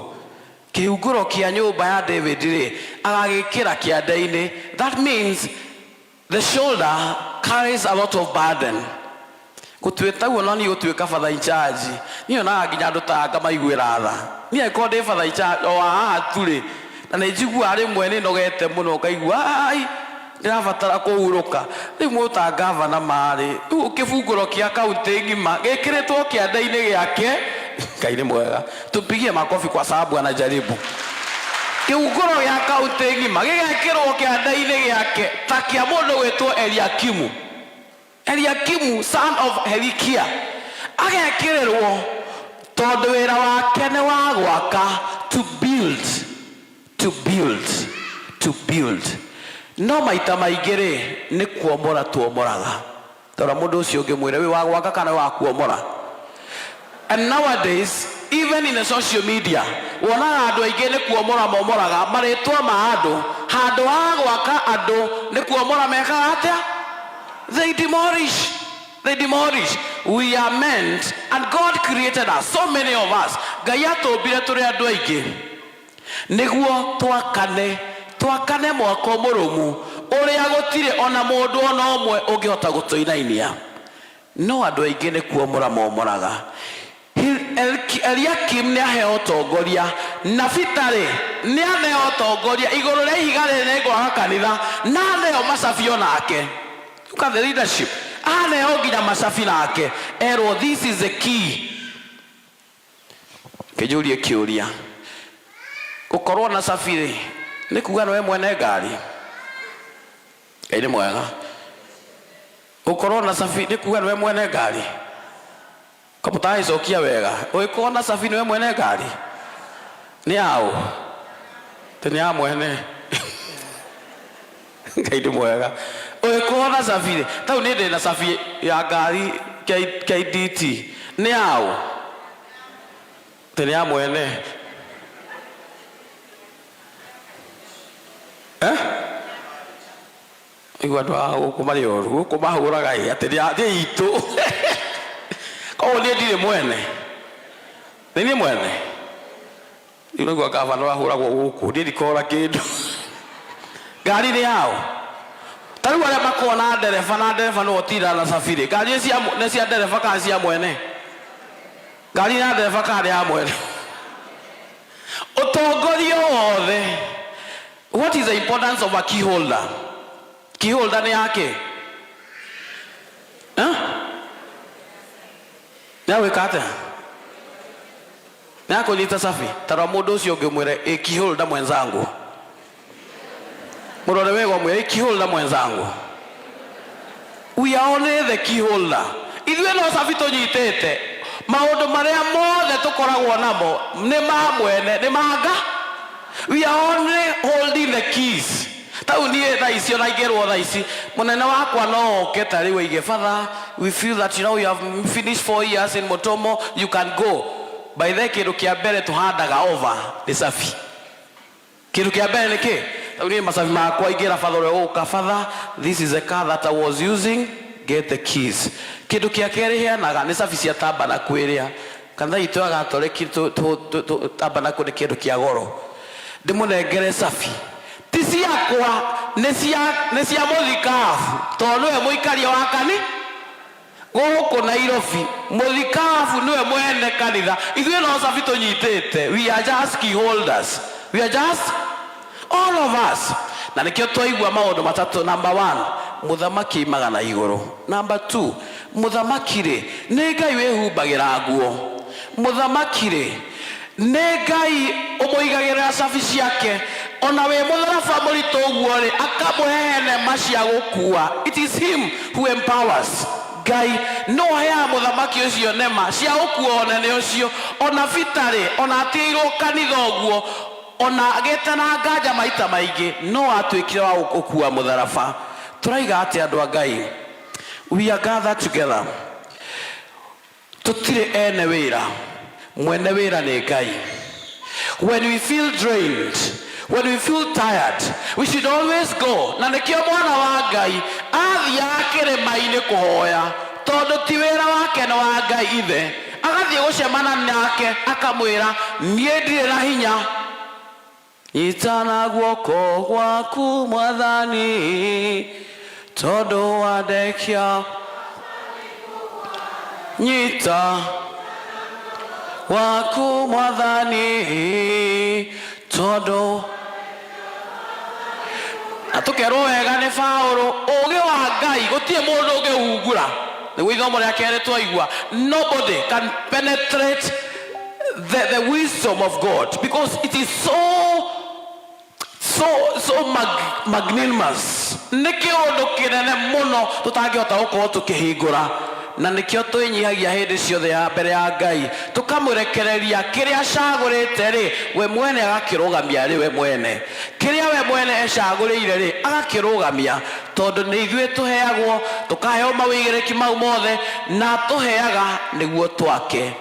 kĩhungũro kĩa nyũmba ya David rĩ, agagĩkĩra kĩande-inĩ. That means the shoulder carries a lot of burden. Gũtuĩka guo, no niĩ gũtuĩka father in charge, niĩ onaga nginya andũ ta ngamaiguĩra tha. Niĩ angĩkorwo ndĩ father in charge o haha tu rĩ, na nĩ njiguaga rĩmwe nĩ nogete mũno, ngaigua ai ndĩrabatara kũhurũka. Rĩu mũta gavana marĩ rĩu kĩbungũro kĩa kaunti ng'ima gĩkĩrĩtwo kĩande-inĩ gĩake. Ngai nĩ mwega, tumpigie makofi kwa sababu anajaribu. Kĩhungũro gĩa kaunti ng'ima gĩgekĩrwo kĩande-inĩ gĩake ta kĩa mũndũ gwĩtwo Eliakimu, Eliakimu son of Helikia, agekĩrĩrwo tondũ wĩra wake nĩ wa gwaka, to build, to build, to build. No maita maingĩ rĩ, nĩ kuomora tuomoraga. Tondũ mũndũ ũcio ũngĩ mwĩre wĩ wa gwaka kana wa kuomora. And nowadays, even in the social media, wonaga andũ aingĩ nĩ kuomora momoraga marĩtwa ma andũ handũ ha gwaka. Andũ nĩ kuomora mekaga atĩa? They demolish. They demolish. We are meant, and God created us, so many of us. Ngai atũmbire tũrĩ andũ aingĩ nĩguo twakane, twakane mwako mũrũmu ũrĩa gũtirĩ ona mũndũ ona ũmwe ũngĩhota gũtũinainia. No andũ aingĩ nĩ kuomora momoraga. Eliakim nĩ aheo ũtongoria, na Peter rĩ, nĩ aneo ũtongoria igũrũ rĩa ihiga rĩrĩ nĩ ngwaka kanitha, na aneo macabi onake. Look at the leadership. Aneo nginya macabi nake, erwo this is the key. Kĩnjũrie kĩũria, gũkorwo na cabi rĩ, nĩ kuga nĩwe mwene ngari? Ngai nĩ mwega. Gũkorwo na cabi nĩ kuga nĩwe mwene ngari? Kamũtagĩcokia wega. Ũgĩkorwo na cabi nĩwe mwene ngari? Nĩ aũ tĩ nĩ ya mwene? Ngai nĩ mwega. Ũgĩkorwo na cabi rĩ, tau nĩ ndĩ na cabi ya ngari KDT, nĩ aũ tĩ nĩ ya mwene? Eh? Igua andũ a gũkũ marĩ oru, gũkũ mahũraga ĩ atĩ nĩ itũ. Koguo niĩ ndirĩ mwene, nĩ niĩ mwene. Rĩu naigua gavana ahũragwo gũkũ, niĩ ndikora kĩndũ. Ngari nĩ yao? Ta rĩu arĩa makoragwo na ndereba, na ndereba nĩwe ũtindaga na cabi rĩ, ngari nĩ cia ndereba kana cia mwene? Ngari nĩ ya ndereba kana nĩ ya mwene? Ũtongoria wothe, what is the importance of a key holder? Key holder nĩ yake? Eh? Nĩ ya gwĩka atĩa? Nĩ ya kũnyita cabi? Tarora mũndũ ũcio ũngĩ, ũmwĩre, "Ĩ key holder mwenzangu." Mũrore wega, ũmwĩre, "Ĩ key holder mwenzangu." We are only the key holder. Ithuĩ no cabi tũnyitĩte. Maũndũ marĩa mothe tũkoragwo namo nĩ ma mwene, nĩ manga. We are only holding the keys. Tau niĩ thaa ici ona ingĩrwo thaa ici mũnene wakwa no oke ta rĩu aige, "Father, we feel that you know you have finished 4 years in Mutomo, you can go." By the kĩndũ kĩa mbere tũhandaga over nĩ cabi. Kĩndũ kĩa mbere nĩ kĩ? Tau niĩ macabi makwa ingĩra father ũrĩa ũgũka, "Father, this is the car that I was using, get the keys." Kĩndũ kĩa kerĩ heanaga nĩ cabi cia tamba na kwĩrĩa. Kanitha itũ ya Gatoreki amba nakuo nĩ kĩndũ kĩa goro. Ndĩmũnengere cabi ti ciakwa, nĩ cia mũthikabu, tondũ nĩwe mũikaria wa kani gũkũ Nairobi. Mũthikabu nĩwe mwene kanitha, ithuĩ no cabi tũnyitĩte. We are just key holders, we are just all of us. Na nĩkĩo twaigua maũndũ matatũ. Number one, mũthamaki aimaga na igũrũ. Number two, mũthamaki rĩ, nĩ Ngai wĩhumbagĩra nguo. Mũthamaki rĩ, nĩ Ngai ũmũigagĩrĩra cabi ciake, ona wĩ mũtharaba mũritũ ũguo rĩ, akamũhehe nema cia gũkua. It is him who empowers. Ngai no aheaga mũthamaki ũcio nema cia gũkua ũnene ũcio. Ona Bita rĩ, ona atigĩirwo kanitha ũguo, ona agĩte na nganja maita maingĩ, no atuĩkire wa gũkua mũtharaba. Tũraiga atĩ andũ a Ngai, we are gathered together, tũtirĩ ene wĩra, mwene wĩra nĩ Ngai. When we feel drained, when we feel tired, we should always go. Na nĩkĩo mwana wa Ngai athiaga kĩrĩma-inĩ kũhoya, tondũ ti wĩra wake, nĩ wa Ngai ithe. Agathiĩ gũcemana nake, akamwĩra, "Niĩ ndirĩ na hinya, nyitana guoko gwaku Mwathani, tondũ wandekia nyita waku Mwathani, tondũ." Na tũkerwo wega nĩ Paũlũ, ũũgĩ wa Ngai gũtirĩ mũndũ ũngĩhungura. Nĩguo ithomo rĩa kerĩ twaigua, nobody can penetrate the wisdom of God because it is so magnanimous. Nĩ kĩũndũ kĩnene mũno tũtangĩhota gũkorwo tũkĩhingũra, na nĩkĩo twĩnyihagia hĩndĩ ciothe ya mbere ya Ngai, tũkamũrekereria kĩrĩa acagũrĩte rĩ, we mwene agakĩrũgamia rĩ, we mwene kĩrĩa we mwene ecagũrĩire rĩ, agakĩrũgamia, tondũ nĩ ithuĩ tũheagwo, tũkaheo mawĩigĩrĩki mau mothe, na tũheaga nĩguo twake.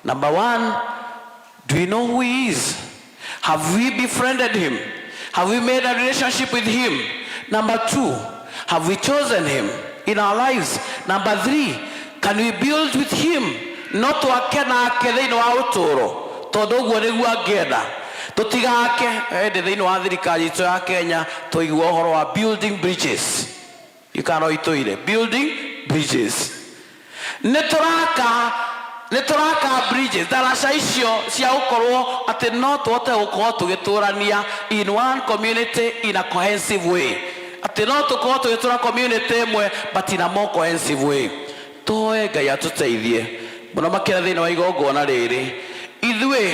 Number one, do we know who he is? Have we befriended him? Have we made a relationship with him? Number two, have we chosen him in our lives? Number three, can we build with him? No twake nake thĩinĩ wa ũtũũro, tondũ ũguo nĩguo angĩenda tũtigake. Hĩndĩ thĩinĩ wa thirikari itũ ya Kenya tũigua ũhoro wa building bridges, ikano itũire building bridges, nĩ tũraka bridges, ndaraca icio cia gũkorwo atĩ no tũhote gũkorwo tũgĩtũrania in one community in a cohesive way, atĩ no tũkorwo tũgĩtũra community ĩmwe but in a more cohesive way. Tũhoe Ngai atũteithie mũno makĩria thĩinĩ wa igongona rĩrĩ ithuĩ,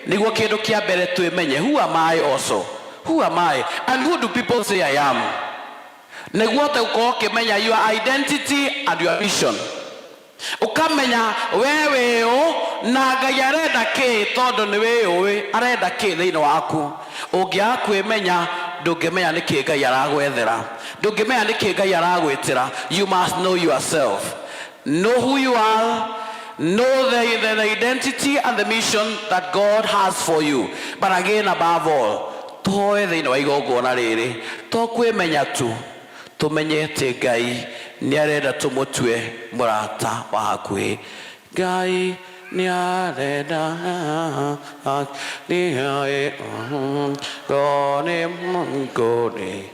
nĩguo kĩndũ kĩa mbere twĩmenye, who am I also, who am I and who do people say I am, nĩguo hote gũkorwo ũkĩmenya your identity and your mission, ũkamenya we wĩũ na Ngai arenda kĩ, tondũ nĩ wĩũĩ arenda kĩ thĩinĩ waku. Ũngĩaga kwĩmenya, ndũngĩmenya nĩ kĩ Ngai aragwethera, ndũngĩmenya nĩ kĩ Ngai aragwĩtĩra. You must know yourself, know who you are, know the identity and the mission that God has for you. But again, above all, tũhoe thĩinĩ wa igongona rĩrĩ, to kwĩmenya tu, tũmenye atĩ Ngai nĩ arenda tũmũtue mũrata wa hakuhĩ. Ngai nĩ arenda nĩ ngoni ngoni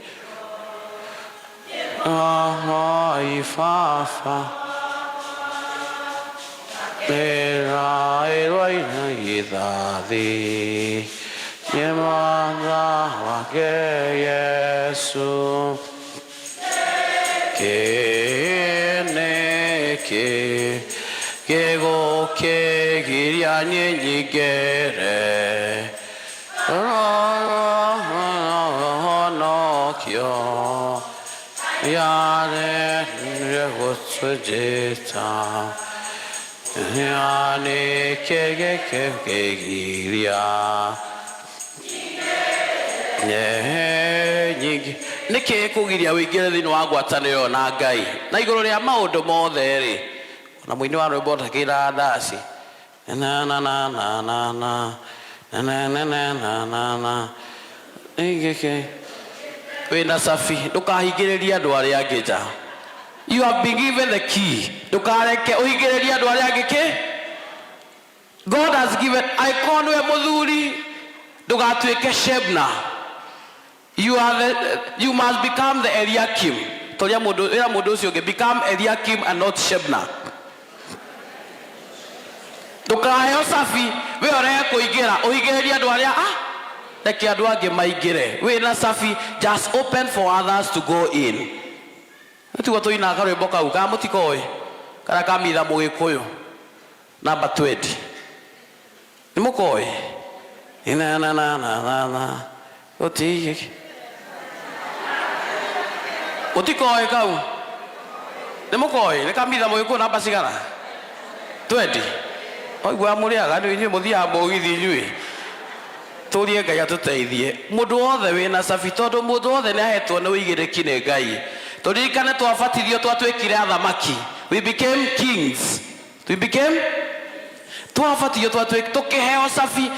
ibaba ithathi nĩ mwana wake Yesu kĩnĩkĩ gĩgũkĩgiria niĩ nyingĩre honokio yare gũtũnjĩta nĩ kĩgĩkĩgiria nyingĩ nĩ kĩ kũgiria wĩingĩre thĩinĩ wa ngwatanĩro na Ngai. Na igũrũ rĩa maũndũ mothe rĩ, ona mũini wa rwĩmbo takĩra ndaci na na na na na na na na na na na na ingĩkĩ wĩna cabi, ndũkahingĩrĩrie andũ arĩa angĩ nja. You have been given the key. Ndũkareke ũhingĩrĩrie andũ arĩa angĩ kĩ. has given angĩkorwo nĩwe mũthuri ndũgatuĩke Shebna. You are the, you must become the Eliakim. Toria mũndũ ĩra mũndũ ũcio ũngĩ, become Eliakim and not Shebna. Ndũkaheo cabi we ũrege kũingĩra ũhingĩrĩrie andũ arĩa ah reke andũ angĩ maingĩre. Wĩna cabi, just open for others to go in. Nĩtiguo tũinaga karwĩmbo kau ka mũtikoĩ karĩa ka mitha mũgĩkũyũ namba 20 nĩ mũkoĩ na na na na na na gũtirĩ mũtikoĩ kau nĩ mũkoĩ nĩ kamitha mũgĩkũyũ namba cigana 20 oigua mũrĩaga nĩ inyuĩ mũthiaga mũgithi inyuĩ tũrie Ngai atũteithie mũndũ wothe wĩna cabi tondũ mũndũ wothe nĩ ahetwo nĩ ũigĩrĩki nĩ Ngai. Tũririkane twabatithio twatuĩkire athamaki, we became kings, we became twabatithio twatuĩkire tũkĩheo cabi.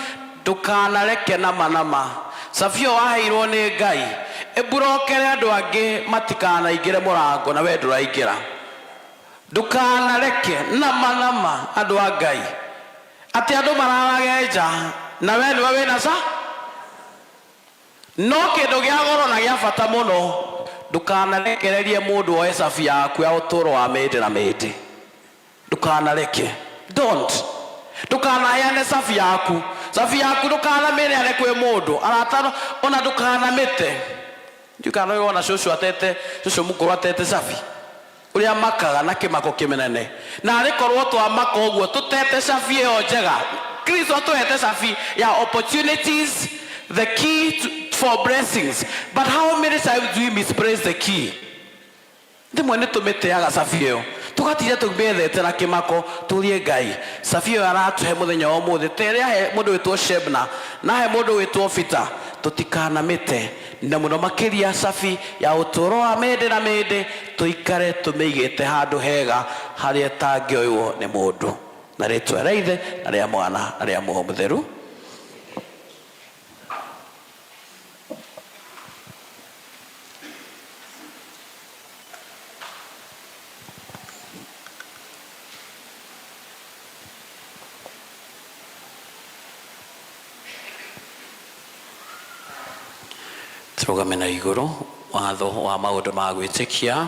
Ndũkanareke nama nama cabi ĩyo waheirwo nĩ Ngai ĩmburokere andũ angĩ matikanaingĩre mũrango na we ndũraingĩra. Ndũkanareke nama nama andũ a Ngai atĩ andũ mararage nja na we nĩwe wĩna ca no kĩndũ gĩa goro na gĩa bata mũno ndũkanarekererie mũndũ oe cabi yaku ya ũtũũro wa mĩndĩ na mĩndĩ. Ndũkanareke, don't, ndũkanaheane cabi yaku. Cabi yaku ndũkanamĩneane kwĩ mũndũ arata ona ndũkanamĩte. Ndiũĩ kana wona cũcũ atete cũcũ mũkũrũ atete cabi ũrĩa makaga na kĩmako kĩnene na arĩ korwo twamaka ũguo tũtete cabi ĩyo njega. Kristo atũhete cabi ya opportunities, the key for blessings, but how many times do we misplace the key? Rĩmwe nĩ tũmĩteaga cabi ĩyo tũgatinda tũmĩethete na kĩmako. Tũrie Ngai cabi ĩyo aratũhe mũthenya wa ũmũthĩ ta ĩrĩa ahe mũndũ wĩtwo Shebna na ahe mũndũ wĩtwo Peter tũtikanamĩte na mũno makĩria cabi ya ũtũũro wa mĩndĩ na mĩndĩ tũikare tũmĩigĩte handũ hega harĩa ĩtangĩoywo nĩ mũndũ. Na rĩtwa rĩa Ithe na rĩa Mwana na rĩa Muoyo Mũtheru. Tũrũgame na igũrũ watho wa maũndũ ma gwĩtĩkia.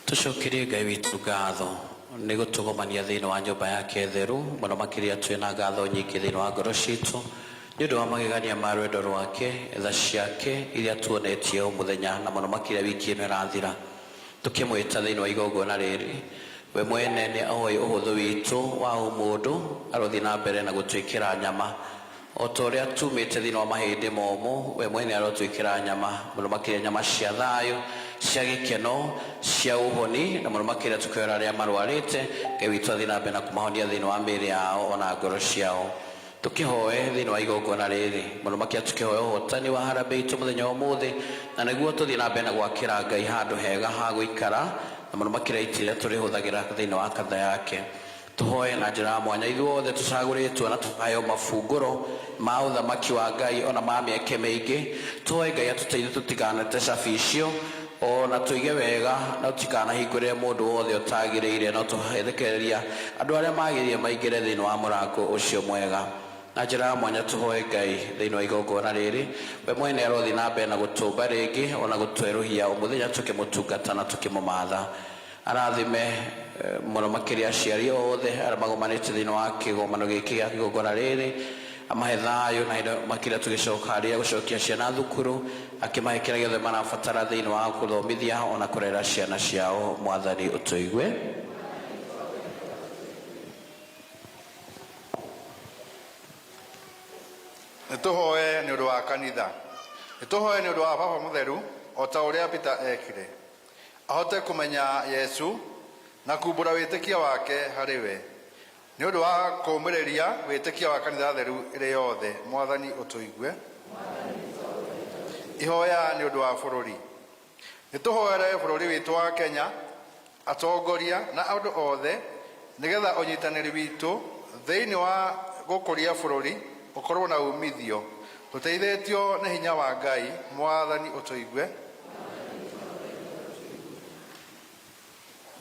Tũcokerie Ngai witũ ngatho nĩ gũtũgomania thĩinĩ wa nyũmba yake theru mũno makĩria twĩna ngatho nyingĩ thĩinĩ wa ngoro citũ nĩ ũndũ wa magegania ma rwendo rwake tha ciake iria tuonetie o mũthenya na mũno makĩria wiki ĩno ĩrathira. Tũkĩmwĩta thĩinĩ wa igongona rĩrĩ we mwene nĩ oĩ ũhũthũ witũ wa ũmũndũ arothiĩ na mbere na gũtwĩkĩra nyama o ta ũrĩa tumĩte thĩinĩ wa mahĩndĩ momũ we mwene arotwĩkĩra nyama mũno makĩria nyama cia thayũ cia gĩkeno cia ũhoni na mũno makĩria tũkĩora arĩa marwarĩte Ngai witũ athiĩ na mbere na kũmahonia thĩinĩ wa mĩĩrĩ yao ona ngoro ciao. Tũkĩhoe thĩinĩ wa igongona rĩrĩ mũno makĩria tũkĩhoe ũhotani wa harambee itũ mũthenya wa ũmũthĩ na nĩguo tũthiĩ na mbere na gwakĩra Ngai handũ hega ha gũikara na mũno makĩria itĩ rĩrĩa tũrĩhũthagĩra thĩinĩ wa kanitha yake. Tũhoe na njĩra ya mwanya ithuothe tũcagũrĩtwo na tũkaheo mabungũro ma ũthamaki wa Ngai ona ma mĩeke mĩingĩ. Tũhoe Ngai atũteithie tũtikanate cabi icio ona tũige wega na tũtikanahingũrĩre mũndũ wothe ũtagĩrĩire no tũrekereria andũ arĩa magĩrĩire maingĩre thĩinĩ wa mũrango ũcio mwega. Na njĩra ya mwanya tũhoe Ngai thĩinĩ wa igongona rĩrĩ we mwene arothiĩ na mbere na gũtũmba rĩngĩ ona gũtwerũhia o mũthenya tũkĩmũtungata na tũkĩmũmatha. Arathime mũno makĩria aciari othe arĩa magomanĩte thĩinĩ wa kĩgomano gĩkĩ gĩa igongona rĩrĩ amahe thayũ na hĩndĩ makĩria tũgĩcoka harĩa gũcokia ciana thukuru akĩmahe kĩrĩa gĩothe marabatara thĩinĩ wa gũthomithia ona kũrera ciana ciao. Mwathani ũtũigue. Nĩ tũhoe nĩ ũndũ wa kanitha. Nĩ tũhoe nĩ ũndũ wa Baba Mũtheru o ta ũrĩa Peter ekire, ahote kũmenya Yesu na kumbũra wĩtĩkia wake harĩ we, nĩ ũndũ wa kũũmĩrĩria wĩtĩkia wa kanitha theru ĩrĩ yothe. Mwathani ũtũigue. Ihoya nĩ ũndũ wa bũrũri. Nĩ tũhoere bũrũri witũ wa Kenya, atongoria na andũ othe, nĩgetha ũnyitanĩri witũ thĩinĩ wa gũkũria bũrũri ũkorwo na umithio, tũteithĩtio nĩ hinya wa Ngai. Mwathani ũtũigue.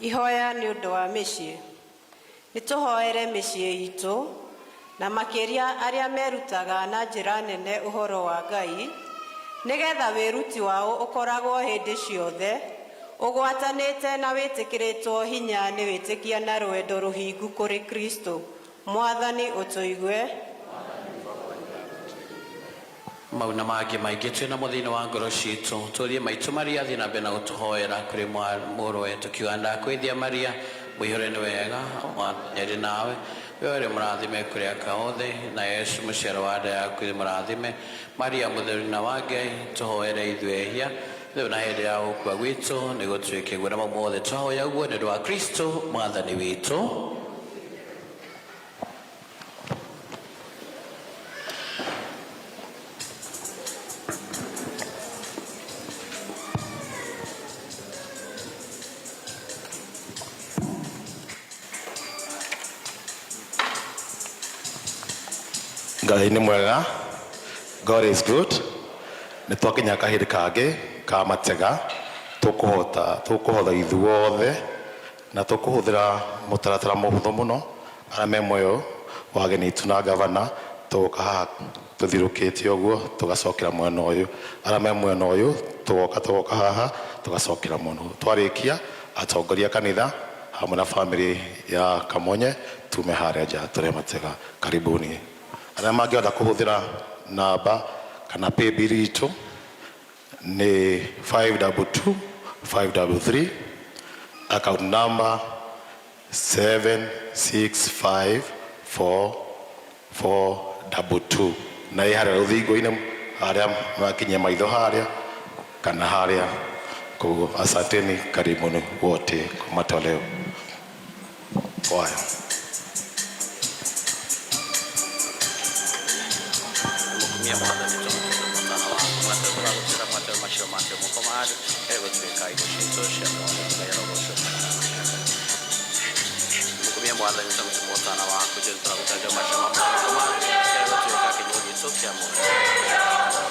Ihoya nĩ ũndũ wa mĩciĩ. Nĩ tũhoere mĩciĩ itũ na makĩria arĩa merutaga na njĩra nene ũhoro wa Ngai, nĩgetha wĩruti wao ũkoragwo hĩndĩ ciothe ũgwatanĩte na wĩtĩkĩrĩtwo hinya nĩ wĩtĩkia na rwendo rũhingu kũrĩ Kristo. Mwathani ũtũigue. Mau na mangĩ maingĩ twĩ namo thĩinĩ wa ngoro citũ, tũrie maitũ Maria athiĩ na mbere na gũtũhoera kũrĩ mũrũwe, tũkiuga ndakwĩthia Maria, mũihũre nĩ wega, Mwathani arĩ nawe, we ũrĩ mũrathime kũrĩ aka othe, na Yesu mũciaro wa nda yaku nĩ mũrathime. Maria mũtheru na wa Ngai, tũhoere ithuĩ ehia rĩu na hĩndĩ ya gũkua gwitũ, nĩ gũtuĩke guo. Na mau mothe twahoya ũguo nĩ ũndũ wa Kristo Mwathani witũ. Ngai nĩ mwega. God is good. Nĩ twakinya kahĩndĩ kangĩ ka matega, tũkũhota tũkũhotha ithuothe na tũkũhũthĩra mũtaratara mũhũthũ mũno. Arĩa me muoyo wa ageni aitũ na gavana, tũgũka haha tũthirũkĩte ũguo, tũgacokera mwena ũyũ. Arĩa me mwena ũyũ tũgoka tũgoka haha, tũgacokera mwena ũyũ. Twarĩkia, atongoria kanitha hamwe na famĩlĩ ya Kamonye tume harĩa nja tũrĩe matega. Karibuni. Arĩa mangĩhota kũhũthĩra namba kana paybill itũ nĩ 522 533, account number 7654422, na ĩ harĩa rũthingo-inĩ harĩa makinyia maitho harĩa kana harĩa. Koguo asanteni, karibuni wote kwa matoleo kwaya. Mũkumia Mwathani tũmũtũme mũtana waku mwatĩ tũragũtĩra mwatĩ macio make moko marĩ egũtuĩka indo citũ cia muoyo. Ngai arogocwo. Mũkumia Mwathani tũmũtũme mũtana waku Jesũ tũragũtĩra macio ma moko marĩ egũtuĩka kĩnyuo gitũ kĩa muoyo.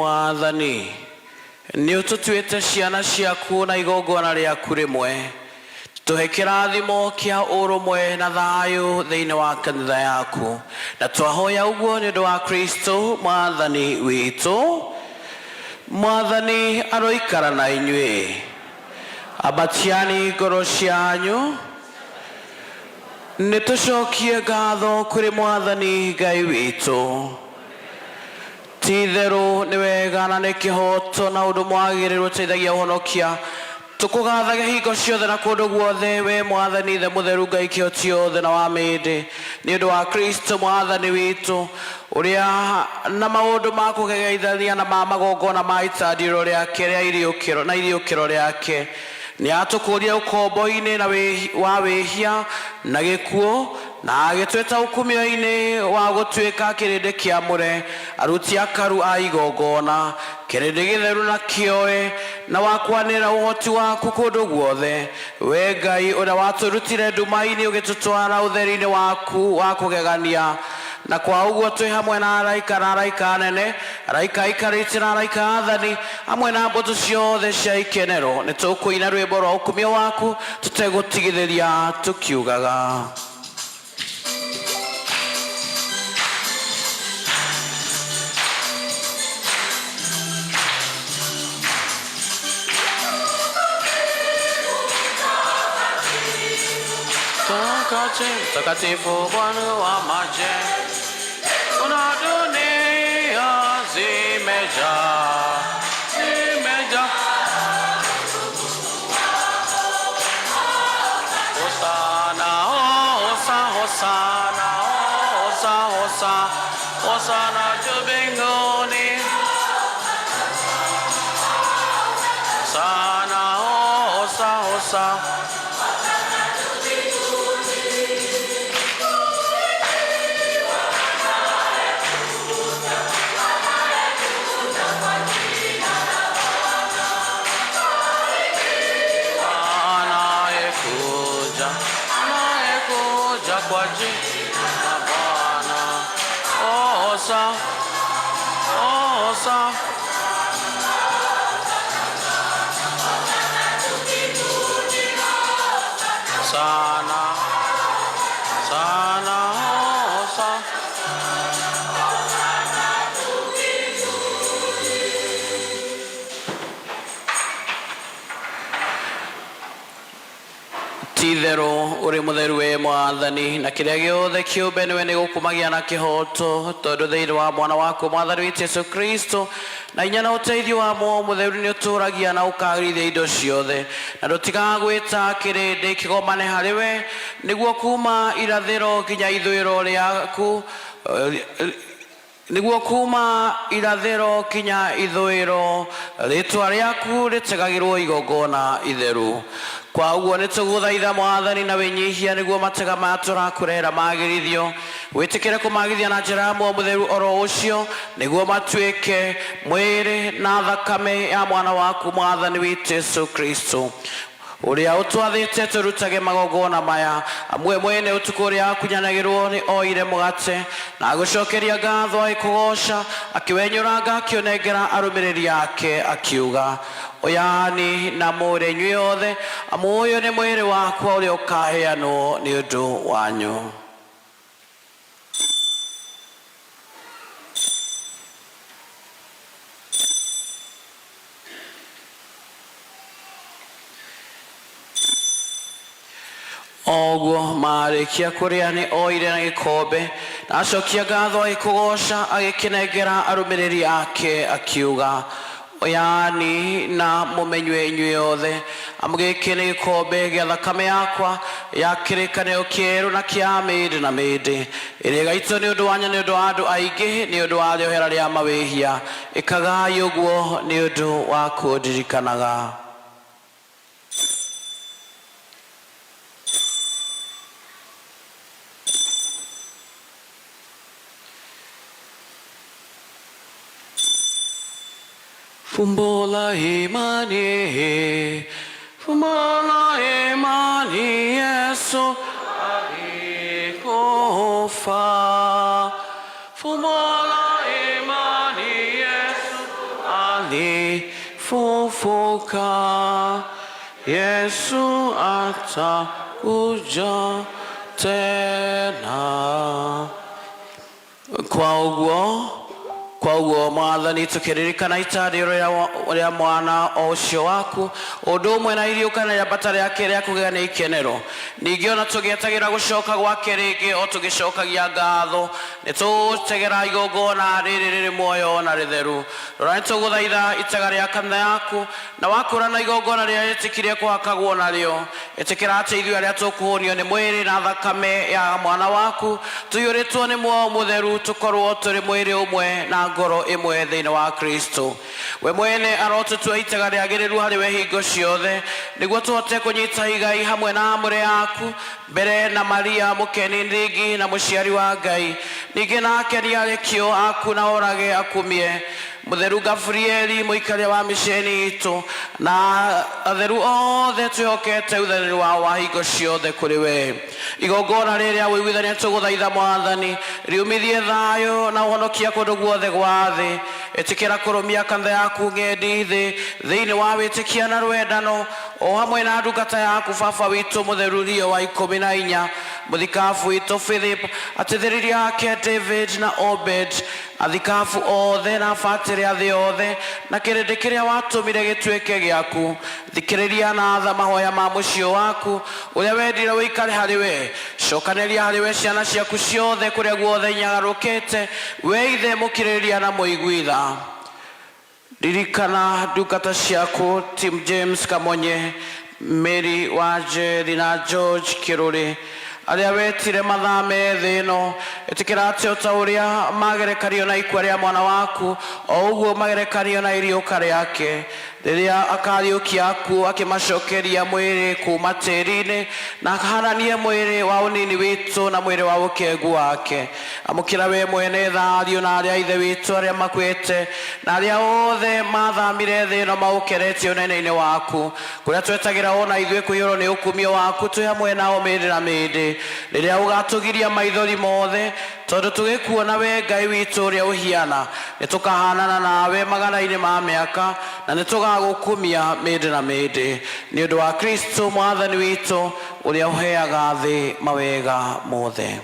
Mwathani nĩ ũtũtuĩte ciana ciaku na igongona rĩaku rĩmwe. Tũhe kĩrathimo kĩa ũrũmwe na thayũ thĩinĩ wa kanitha yaku, na twahoya ũguo nĩ ũndũ wa Kristo Mwathani witũ. Mwathani aroikara na inyuĩ. Ambatiani ngoro cianyu. Nĩ tũcokie ngatho kũrĩ Mwathani Ngai witũ. Ti-itherũ nĩ wega na nĩ kĩhoto na ũndũ mwagĩrĩru ũteithagia ũhonokia. Tũkũgathage hingo ciothe na kũndũ guothe, we Mwathani Ithe mũtheru, Ngai kĩhoti yothe na wa mĩndĩ, nĩ ũndũ wa Kristo Mwathani witũ, ũrĩa na maũndũ ma kũgegeithania na ma magongona ma itandĩro rĩake rĩa iriũkĩro na iriũkĩro rĩake nĩ atũkũũrire ũkombo-inĩ na wa wĩhia na gĩkuũ, na agĩtwĩta ũkumio-inĩ wa gũtuĩka kĩrĩndĩ kĩamũre, aruti akaru a igongona, kĩrĩndĩ gĩtheru na kĩoe, na wa kwanĩrĩra ũhoti waku kũndũ guothe. We Ngai ũrĩa watũrutire nduma-inĩ ũgĩtũtwara ũtheri-inĩ waku wa kũgegania, na kwa ũguo twĩ hamwe na araika na araika anene, araika aikarĩte na araika athani, hamwe na mbũtũ ciothe cia ikenero, nĩ tũkũina rwĩmbo rwa ũkumio waku tũtegũtigithĩria tũkiugaga. Mtakatifu Bwana wa majeshi, kuna dunia zimejaa, zimejaa. Hosana, hosana, hosana, hosana, hosana juu mbinguni. Hosana, hosana, hosana. Anayekuja, anayekuja kwa jina la Bwana. Hosa, hosa. Sana, sana, hosa. Ti-itherũ ũrĩ mũtheru we Mwathani, na kĩrĩa gĩothe kĩũmbe nĩwe nĩ gũkumagia na kĩhoto, tondũ thĩinĩ wa mwana waku Mwathani witũ Jesũ Kristo, na inya na ũteithio wa Muoyo Mũtheru nĩ ũtũũragia na ũkagĩrithia indo ciothe, na ndũtigaga gwĩta kĩrĩndĩ kĩgomane harĩ we, nĩguo kuma irathĩro nginya ithũĩro rĩaku, nĩguo kuma irathĩro kinya ithũĩro rĩtwa rĩaku rĩtegagĩrwo igongona itheru. Kwa ũguo nĩ tũgũthaitha Mwathani na wĩnyihia, nĩguo matega maya tũrakũrehera magĩrithio, wĩtĩkĩre kũmagithia na njĩra ya Muoyo Mũtheru oro ũcio, nĩguo matuĩke mwĩrĩ na thakame ya mwana waku Mwathani witũ Jesũ Kristo, ũrĩa ũtwathĩte tũrutage magongona maya. Amwe mwene ũtukũ ũrĩa akunyanagĩrwo nĩ oire mũgate na agũcokeria ngatho, agĩkũgoca, akĩwenyũranga, akĩũnengera arũmĩrĩri ake, akiuga, oyani na mũrĩe inyuĩ othe, amu ũyũ nĩ mwĩrĩ wakwa ũrĩa ũkaheanwo nĩ ũndũ wanyu. Oguo marĩkia kũrĩa nĩ oire na gĩkombe na acokia ngatho, agĩkũgoca, agĩkĩnengera arũmĩrĩri ake, akiuga, oyani na mũmenyue inyuĩ othe, amu gĩkĩ nĩ gĩkombe gĩa thakame yakwa ya kĩrĩkanĩro kĩerũ na kĩa mĩndĩ na mĩndĩ, ĩrĩa ĩgaitwo nĩ ũndũ wanyu nĩ ũndũ wa andũ aingĩ nĩ ũndũ wa rĩohera rĩa mawĩhia. Ĩkagai ũguo nĩ ũndũ wa kũndirikanaga. Fumbo la imani, fumbo la imani, Yesu alikufa. Fumbo la imani, Yesu Atafufuka, Yesu atakuja tena. Kwa ũguo, kwa ũguo Mwathani, tũkĩririkana itarĩro rĩa mwana o ũcio waku, ũndũ ũmwe na iriũkana rĩambata rĩake rĩa kũgĩa nĩ ikenero, ningĩ ona tũgĩetagĩra gũcoka gwake rĩngĩ o tũgĩcokagia ngatho, nĩ tũgũtegera igongona rĩrĩ rĩrĩ muoyo na rĩtheru. Rora, nĩ tũgũthaitha itega rĩa kanitha yaku, na wakũrana igongona rĩrĩa rĩtĩkirie kũhakagwo narĩo, ĩtĩkĩra atĩ ithuĩ arĩa tũkũhũnio nĩ mwĩrĩ na thakame ya mwana waku, tũiyũrĩtwo nĩ muoyo mũtheru, tũkorwo tũrĩ mwĩrĩ ũmwe na ngoro ĩmwe thĩinĩ wa Kristo. We mwene arotũtua itega rĩagĩrĩru harĩ we hingo ciothe, nĩguo tũhote kũnyita igai hamwe na amũre yaku, mbere na Maria mũkeni thingi na mũciari wa Ngai, ningĩ na akeni arekio aku na orage akumie Mũtheru Gabrieli mũikaria wa mĩceni itũ, na atheru othe twĩhokete ũtheru wao wa hingo ciothe kũrĩ we. Igongona rĩrĩa ũiguithania tũgũthaitha Mwathani riumithie thayũ na ũhonokia kũndũ guothe gwa thĩ. Ĩtĩkĩra kũrũmia kanitha yaku ng'endi thĩ thĩinĩ wa wĩtĩkia na rwendano, o hamwe na ndungata yaku baba witũ mũtheru Leo wa 14, mũthikabu witũ Philip, ateithĩrĩria ake David na Obed, athikabu othe na batĩrĩ a thĩ yothe, na kĩrĩndĩ kĩrĩa watũmire gĩtuĩke gĩaku. Thikĩrĩria na tha mahoya ma mũciĩ waku ũrĩa wendire ũikare harĩ we. Cokanĩria harĩ we ciana ciaku ciothe kũrĩa guothe inyagarũkĩte, we Ithe mũkirĩrĩria na mũiguitha. Ririkana ndungata ciaku Tim James Kamonye, Mary Wanjeri na George Kiruri, arĩa wetire mathame thĩ ĩno. Ĩtĩkĩra atĩ o ta ũrĩa magerekanio na ikua rĩa mwana waku, o ũguo magerekanio na iriũka rĩake, rĩrĩa akariũkia akuũ akĩmacokeria mwĩrĩ kuma tĩri-inĩ, na ahananie mwĩrĩ wa ũnini witũ na mwĩrĩ wa ũkengu wake. Amũkĩra we mwene tha ariũ na arĩa ithe witũ arĩa makuĩte, na arĩa othe mathamire thĩ ĩno maũkeretie ũnene-inĩ waku, kũrĩa twetagĩra ona ithuĩ kũiyũrwo nĩ ũkumio waku twĩ hamwe nao mĩndĩ na mĩndĩ, rĩrĩa ũgatũgiria maithori mothe, tondũ tũgĩkuona we Ngai witũ ũrĩa ũhiana, nĩ tũkahanana nawe magana-inĩ ma mĩaka, na nĩ tũgagũkumia mĩndĩ na mĩndĩ, nĩ ũndũ wa Kristo Mwathani witũ, ũrĩa ũheaga thĩ mawega mothe.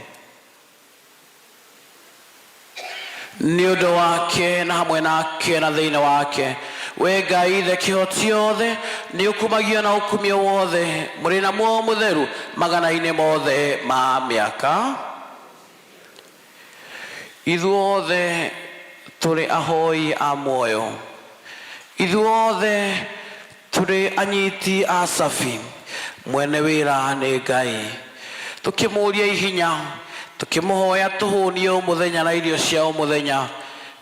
Nĩ ũndũ wake na hamwe nake na thĩinĩ wake, we Ngai Ithe kĩhoti othe, nĩ ũkumagio na ũkumio wothe mũrĩ na muoyo mũtheru magana-inĩ mothe ma mĩaka. Ithuothe tũrĩ ahoi a muoyo, ithuothe tũrĩ anyiti a cabi, mwene wĩra nĩ Ngai. Tũkĩmũria ihinya, tũkĩmũhoya tũhũnie o mũthenya na irio cia o mũthenya,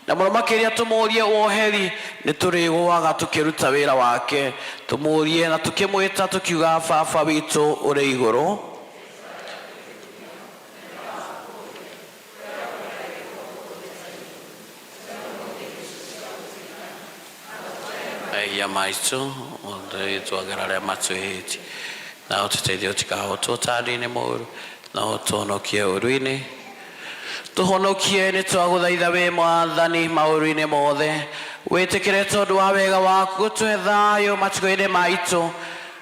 na mũno makĩria tũmũrie woheri, nĩ tũrĩgũaga tũkĩruta wĩra wake. Tũmũrie na tũkĩmwĩta tũkiuga, Baba witũ ũrĩ igũrũ. Mehia maitũ othe twagera arĩa matwĩhĩtie, na ũtũteithie ũtikahotwo ũtandi-inĩ mũũru, na ũtũhonokie ũũru-inĩ. Tũhonokie nĩ twagũthaitha wĩ Mwathani maũru-inĩ mothe, wĩtĩkĩre tondũ wa wega waku gũtũhe thayũ matukũ-inĩ maitũ,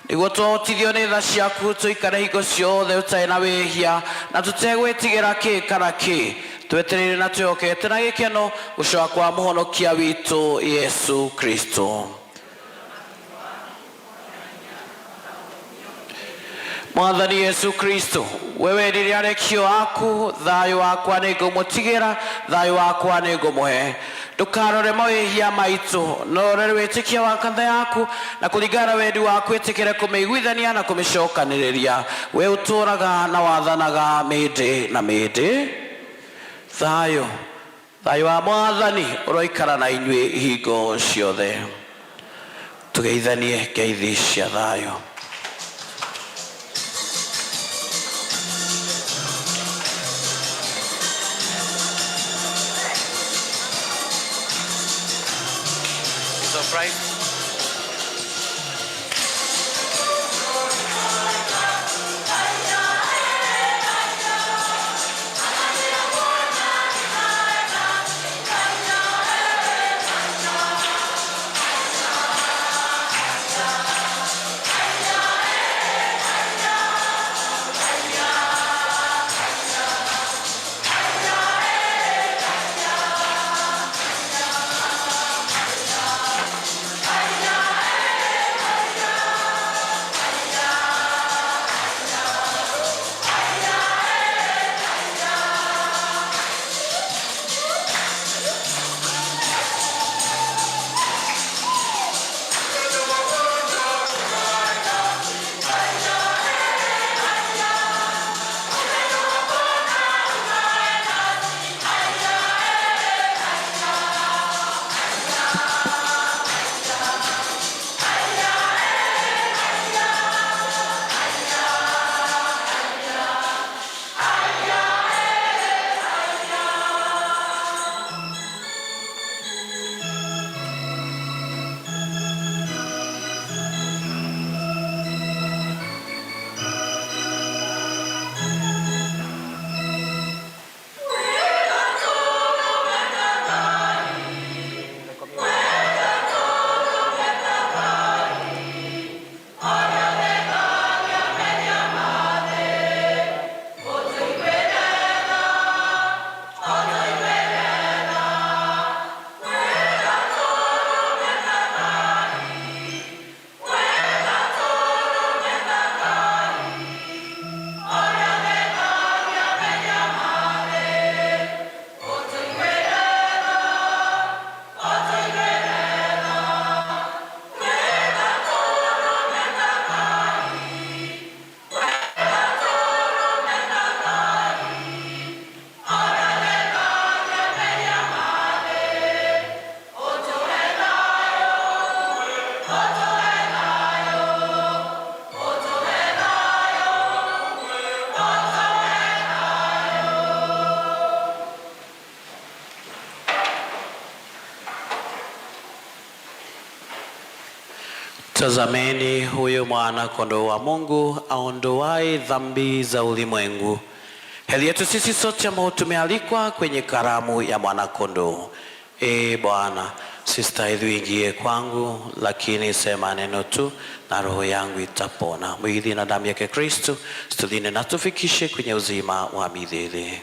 nĩguo tũhotithio nĩ tha ciaku tũikare hingo ciothe ũtarĩ na wĩhia na tũtegwĩtigĩra kĩ kana kĩ, twetereire na twĩhokete na gĩkeno gũcoka kwa mũhonokia witũ Yesu Kristo. Mwathani Yesu Kristo, we wendire arekio aku, thayũ wakwa nĩ ngũmũtigĩra, thayũ wakwa nĩ ngũmũhe. Ndũkarore mawĩhia maitũ, no ũrore wĩtĩkia wa kanitha yaku, na kũringana na wendi waku ĩtĩkĩre kũmĩiguithania na kũmĩcokanĩrĩria. We ũtũũraga na wathanaga mĩndĩ na mĩndĩ. Thayũ, thayũ wa Mwathani ũroikara na inyuĩ hingo ciothe. Tũgeithanie ngeithi cia thayũ. Surprise. Mtazameni huyo mwana kondoo wa Mungu aondoaye dhambi za ulimwengu. Heri yetu sisi sote ambao tumealikwa kwenye karamu ya mwana kondoo. Ee Bwana, sistahili uingie kwangu, lakini sema neno tu na roho yangu itapona. Mwili na damu yake Kristo situlinde na tufikishe kwenye uzima wa milele.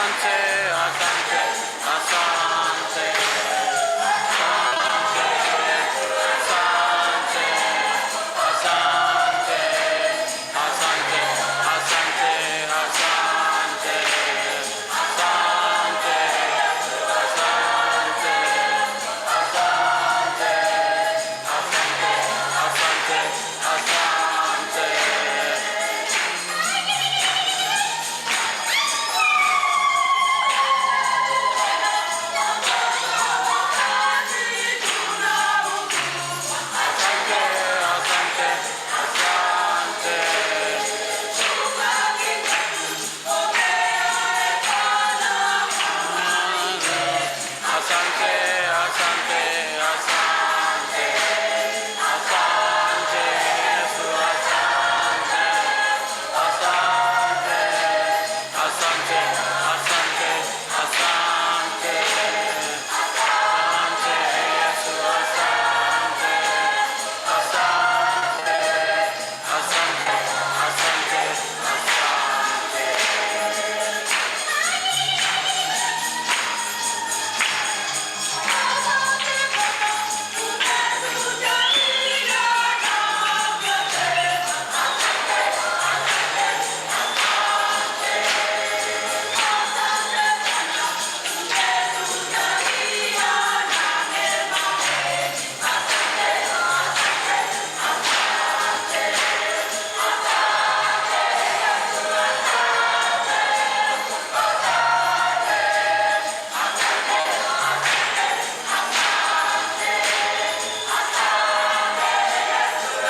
Asante, asante, asante. Asante, asante, asante, asante, asante, asante, asante, asante, asante, asante, asante. Asante, asante, asante. Asante, asante, asante. Asante, Yesu, asante. Asante, asante, asante, asante. Asante, Yesu, asante. Asante, asante, asante, asante.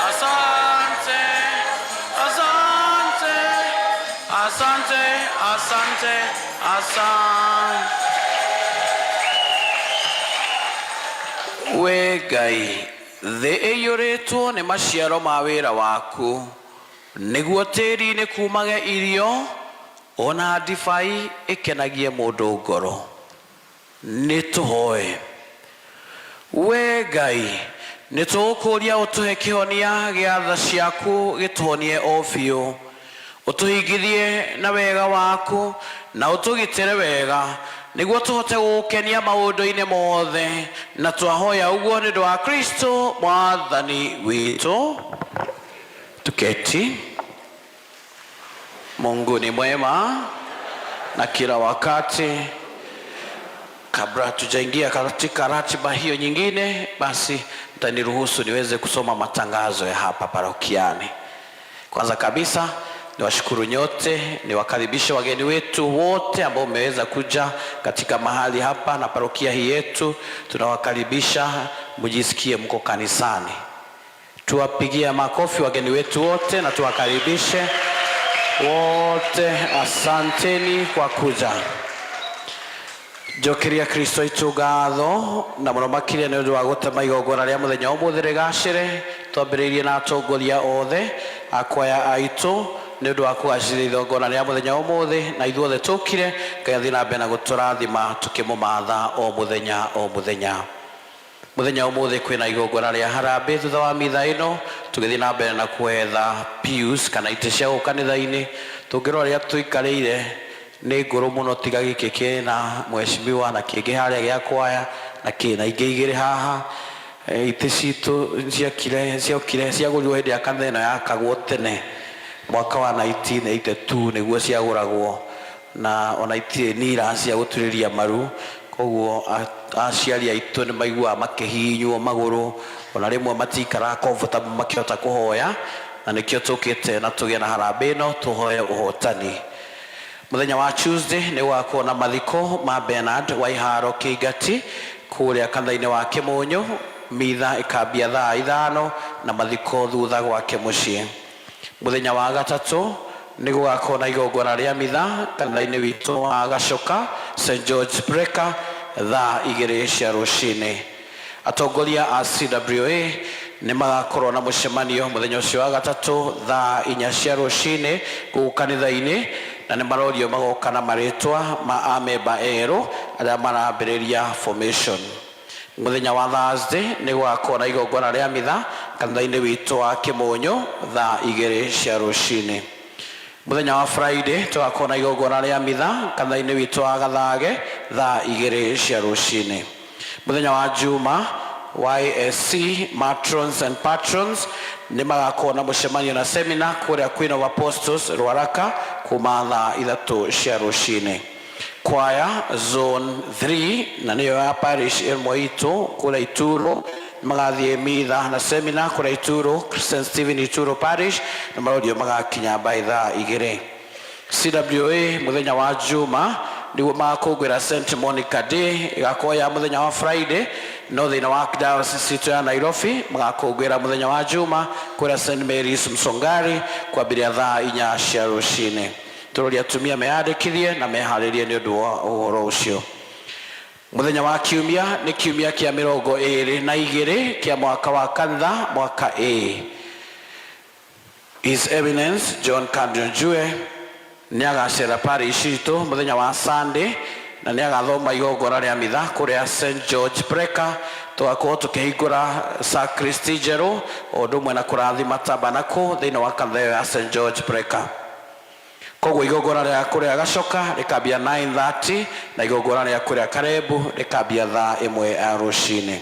Asante, asante, asante, asante, asante. We Ngai, thĩ ĩiyũrĩtwo nĩ maciaro ma wĩra waku, nĩguo tĩri-inĩ kumage irio ona ndibai ĩkenagie mũndũ ngoro. Nĩ tũhoe. We Ngai, nĩ tũgũkũria ũtũhe kĩhonia gĩa tha ciaku gĩtũhonie o biũ, ũtũhingithie na wega waku na ũtũgitĩre wega nĩguo tũhote gũgũkenia maũndũ-inĩ mothe, na twahoya ũguo nĩ ũndũ wa Kristo mwathani witũ. Tuketi. Mungu ni mwema na kila wakati. Kabla tujaingia katika ratiba hiyo nyingine, basi mtaniruhusu niweze kusoma matangazo ya hapa parokiani. Kwanza kabisa niwashukuru nyote, niwakaribishe wageni wetu wote ambao mmeweza kuja katika mahali hapa na parokia hii yetu. Tunawakaribisha mjisikie mko kanisani. Tuwapigie makofi wageni wetu wote na tuwakaribishe wote. Asanteni kwa kuja. Njokeria Kristo itũ ngatho na mũno makĩria nĩ ũndũ wa gũtema igongona rĩa mũthenya wa ũmũthĩ rĩgacĩre. Twambĩrĩirie na atongoria othe akwaya aitũ nĩ ũndũ wa kũgacĩrithia igongona rĩa mũthenya wa ũmũthĩ, na ithuothe tũkire. Ngai athiĩ na mbere na gũtũrathima tũkĩmũmatha o mũthenya o mũthenya. Mũthenya wa ũmũthĩ kwĩna igongona rĩa harambĩ thutha wa mitha ĩno, tũgĩthiĩ na mbere na kwetha pews kana itĩ cia gũkũ kanitha-inĩ. Tũngĩrora rĩrĩa tũikarĩire nĩ ngũrũ mũno, tiga gĩkĩ kĩna mheshimiwa na kĩngĩ harĩa gĩa kwaya na kĩna ingĩ igĩrĩ haha. Itĩ citũ ciakire ciokire ciagũrirwo hĩndĩ ya kanitha ĩno yakagwo tene mwaka wa 1982 nĩguo ciagũragwo, na ona itirĩ nira cia gũturĩria maru, koguo aciari aitũ nĩ maiguaga makĩhihinywo magũrũ, ona rĩmwe matikaraga comfortable makĩhota kũhoya, na nĩkĩo tũkĩte na tũgĩe na harambĩ ĩno tũhoe ũhotani. Mũthenya wa Tuesday nĩ gũgakorwo na mathiko ma Bernard Waiharo Kĩingati kũrĩa kanitha-inĩ wa Kĩmũnyũ. Mitha ĩkambia thaa 5 na mathiko thutha gwake mũciĩ. Mũthenya wa gatatũ nĩ gũgakorwo na igongona rĩa mitha kanitha-inĩ witũ wa Gacoka St George Breaker thaa 2 cia rũcinĩ. Atongoria a CWA nĩ magakorwo na mũcemanio mũthenya ũcio wa gatatũ thaa 4 cia rũcinĩ gũkũ kanitha-inĩ, na nĩ marorio magoka na marĩtwa ma amemba erũ arĩa marambĩrĩria formation. Mũthenya wa Thursday nĩ gũgakorwo na igongona rĩa mitha kanitha-inĩ witũ wa Kĩmũnyũ thaa 2 cia rũcinĩ. Muthenya wa Friday tugakorwo na igongona rĩa mitha kanitha-inĩ witũ wa Gathage thaa igĩrĩ cia rũcinĩ. Muthenya wa Juma YSC Matrons and Patrons nĩ magakorwo na mũcemanio na seminar kũrĩa Queen of Apostles Ruaraka kuma thaa ithatũ cia rũcinĩ. Kwaya Zone 3 na nĩyo ya parish ĩmwe itũ kũrĩa Ituro magathiĩ mitha na seminar kũrĩa Ituro St Stephen Ituro Parish na marorio magakinya by thaa igĩrĩ. CWA muthenya wa Juma niguo magakũngũĩra St Monica Day ĩgakorwo ya muthenya wa Friday no thĩinĩ wa diocese itũ ya Nairobi magakũngũĩra muthenya wa Juma kũrĩa St Mary's Msongari kwambĩrĩria thaa inya cia rũcinĩ. Tũroria atumia meyandĩkithie na meharĩrie nĩ ũndũ wa ũhoro ũcio. Muthenya wa kiumia nĩ kiumia kĩa mĩrongo ĩrĩ na igĩrĩ kĩa mwaka wa kanitha mwaka A. His Eminence John Cardinal Njue nĩ agacera parish itũ muthenya wa Sunday na nĩ agathoma igongona rĩa mitha kũrĩa St George Preca tũgakorwo tũkĩhingũra sacristy njerũ o ũndũ ũmwe na kũrathima tabernacle thĩinĩ wa kanitha ĩyo ya St George Preca. Koguo igongona rĩa kũrĩa Gacoka rĩkambia 9:30 na igongona rĩa kũrĩa Karebu rĩkambia thaa ĩmwe ya rũcinĩ.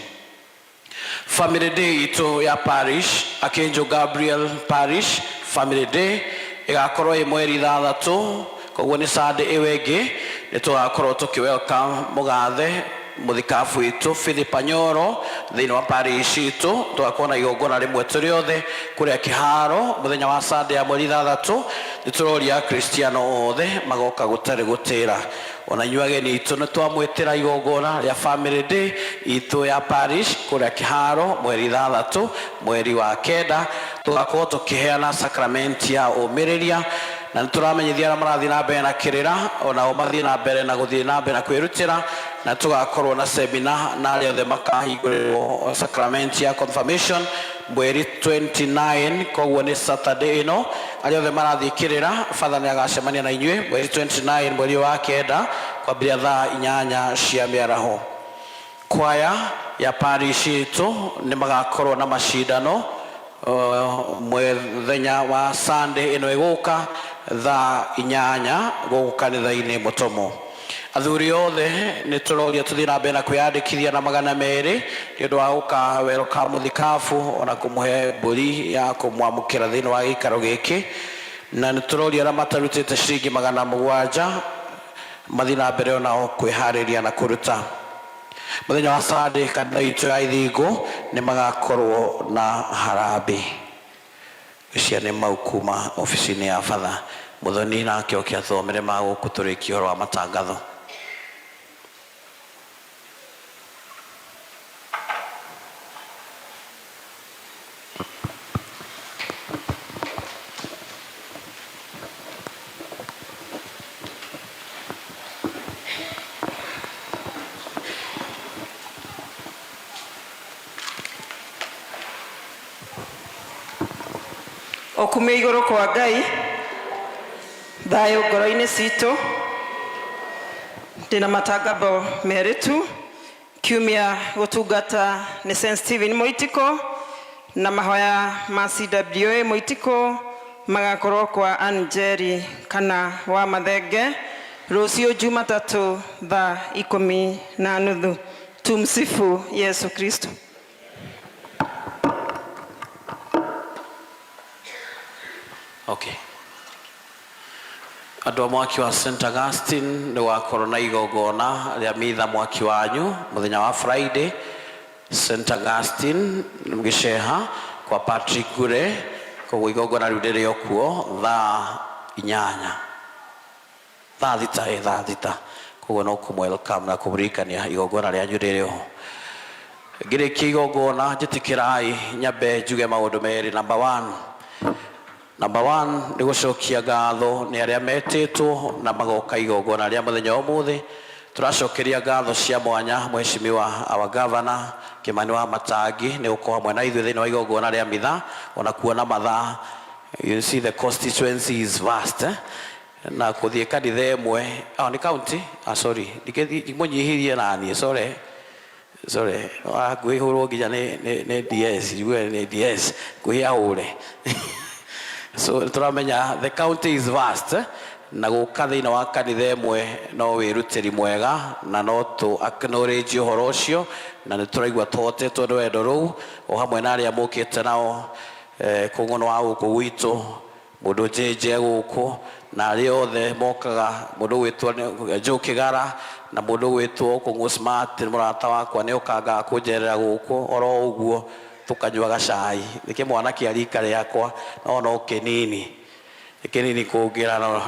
Family Day itũ ya parish Archangel Gabriel Parish Family Day ĩgakorwo ĩ mweri ithathatũ koguo nĩ Sunday ĩyo ĩngĩ nĩ tũgakorwo tũkĩ welcome mũgathe mũthikabu witũ Philip Anyoro thĩinĩ wa parish itũ tũgakorwo na igongona rĩmwe tũrĩ othe kũrĩa kĩharo mũthenya wa Sunday ya mweri ithathatũ nĩ tũroria akristiano othe magoka gũtarĩ gũtĩra ona inyuĩ ageni itũ nĩ twamwĩtĩra igongona rĩa Family Day itũ ya parish kũrĩa kĩharo mweri ithathatũ mweri wa kenda tũgakorwo tũkĩheana sakramenti ya ũmĩrĩria na nĩ tũramenyithia arĩa marathiĩ na mbere na kĩrĩra onao mathiĩ na mbere na gũthiĩ na mbere na kwĩrutĩra na tũgakorwo na semina na arĩa othe makahingũrĩrwo sakramenti ya confirmation mweri 29 koguo nĩ Saturday ĩno arĩa othe marathiĩ kĩrĩra father nĩ agacemania na inyuĩ mweri 29 mweri wa kenda kwambĩrĩria thaa inyanya cia mĩaraho. Kwaya ya parish itũ nĩ magakorwo na macindano mũthenya wa Sunday ĩno ĩgũka thaa inyanya gũkũ kanitha-inĩ Mũtomo. Athuri othe nĩ tũroria tũthiĩ na mbere na kwĩyandĩkithia na magana merĩ nĩ ũndũ wa gũka welcome mũthikabu ona kũmũhe mbũri ya kũmwamũkĩra thĩinĩ wa gĩikaro gĩkĩ na nĩ tũroria arĩa matarutĩte ciringi magana mũgwanja mathiĩ na mbere onao kwĩharĩria na kũruta. Mũthenya wa Sunday kanitha itũ ya Ithingũ nĩ magakorwo na harambee. Icia nĩ mau kuma obici-inĩ ya batha. Mũthoni nake oke athomere ma gũkũ tũrĩkie ũhoro wa matangatho. Okumio igũrũ kwa Ngai thayũ ngoro-inĩ citũ ndĩna matangatho merĩ tu kiumia gũtungata nĩ St Stephen Mũitiko na mahoya ma CWA Mũitiko magakorwo kwa Anjeri kana wa Mathenge rũciũ Jumatatũ thaa ikũmi na nuthu. Tumsifu Yesu Kristo. Okay. Andũ a mwaki wa St Augustine nĩ wakorwo na igongona rĩa mitha mwaki wanyu mũthenya wa Friday St Augustine gĩceha kwa Patrick Gure koguo igongona rĩu rĩrĩ o kuo thaa inyanya thaa thita ĩ thaa thita koguo no kũmũ welcome na kũmũririkania igongona rĩanyu rĩrĩ ho. Ngĩrĩkia igongona njĩtĩkĩrai nyambe njuge maũndũ merĩ. Number one, Number one nĩ gũcokia ngatho nĩ arĩa metĩtwo na magoka igongona rĩa mũthenya wa ũmũthĩ. Tũracokeria ngatho cia mwanya mheshimiwa our governor Kimani wa Matangi nĩ gũkorwo hamwe na ithuĩ thĩinĩ wa igongona rĩa mitha ona kuona mathaa. You see the constituency is vast, eh? Na kũthiĩ kanitha ĩmwe oh, nĩ county, ah, sorry ndimũnyihirie naniĩ, sorry sorry, ngwĩhũrwo nginya nĩ DS, njigue nĩ DS ngwĩhe ahũre. So tũramenya the county is vast, eh? Na gũka thĩinĩ wa kanitha ĩmwe no wĩrutĩri mwega na no tũ acknowledge ũhoro ũcio, na nĩ tũraigua tũhotetwo nĩ wendo rũu o hamwe na arĩa mũkĩte nao, kũng'ono wa gũkũ gwitũ, mũndũ njenje gũkũ na arĩa othe mokaga, mũndũ gwĩtwo Joe Kĩgara na mũndũ gwĩtwo Kũng'ũ Smart nĩ mũrata wakwa, nĩ ũkangaga kũnjerera gũkũ oro ũguo tũkanyua gacai. Nĩ kĩmwana kĩa rika rĩakwa, no no kĩnini, nĩ kĩnini kũngĩra, no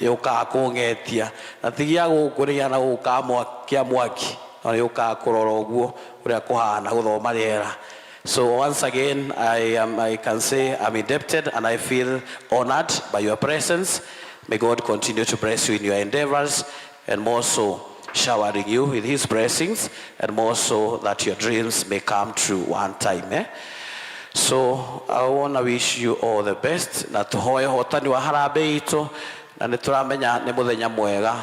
nĩ ũkaga kũng'etia na ti gĩa gũkũ, nĩ gĩa na gũkũ kĩa mwaki, no nĩ ũkaga kũrora ũguo ũrĩa kũhana gũthoma rĩera. So once again, I can say I'm indebted and I feel honored by your presence. May God continue to bless you in your endeavors and more so showering you with his blessings, and more so that your dreams may come true one time. Eh? So I want to wish you all the best na tuhoe hotani wa harambee itũ, na nĩ tũramenya nĩ mũthenya mwega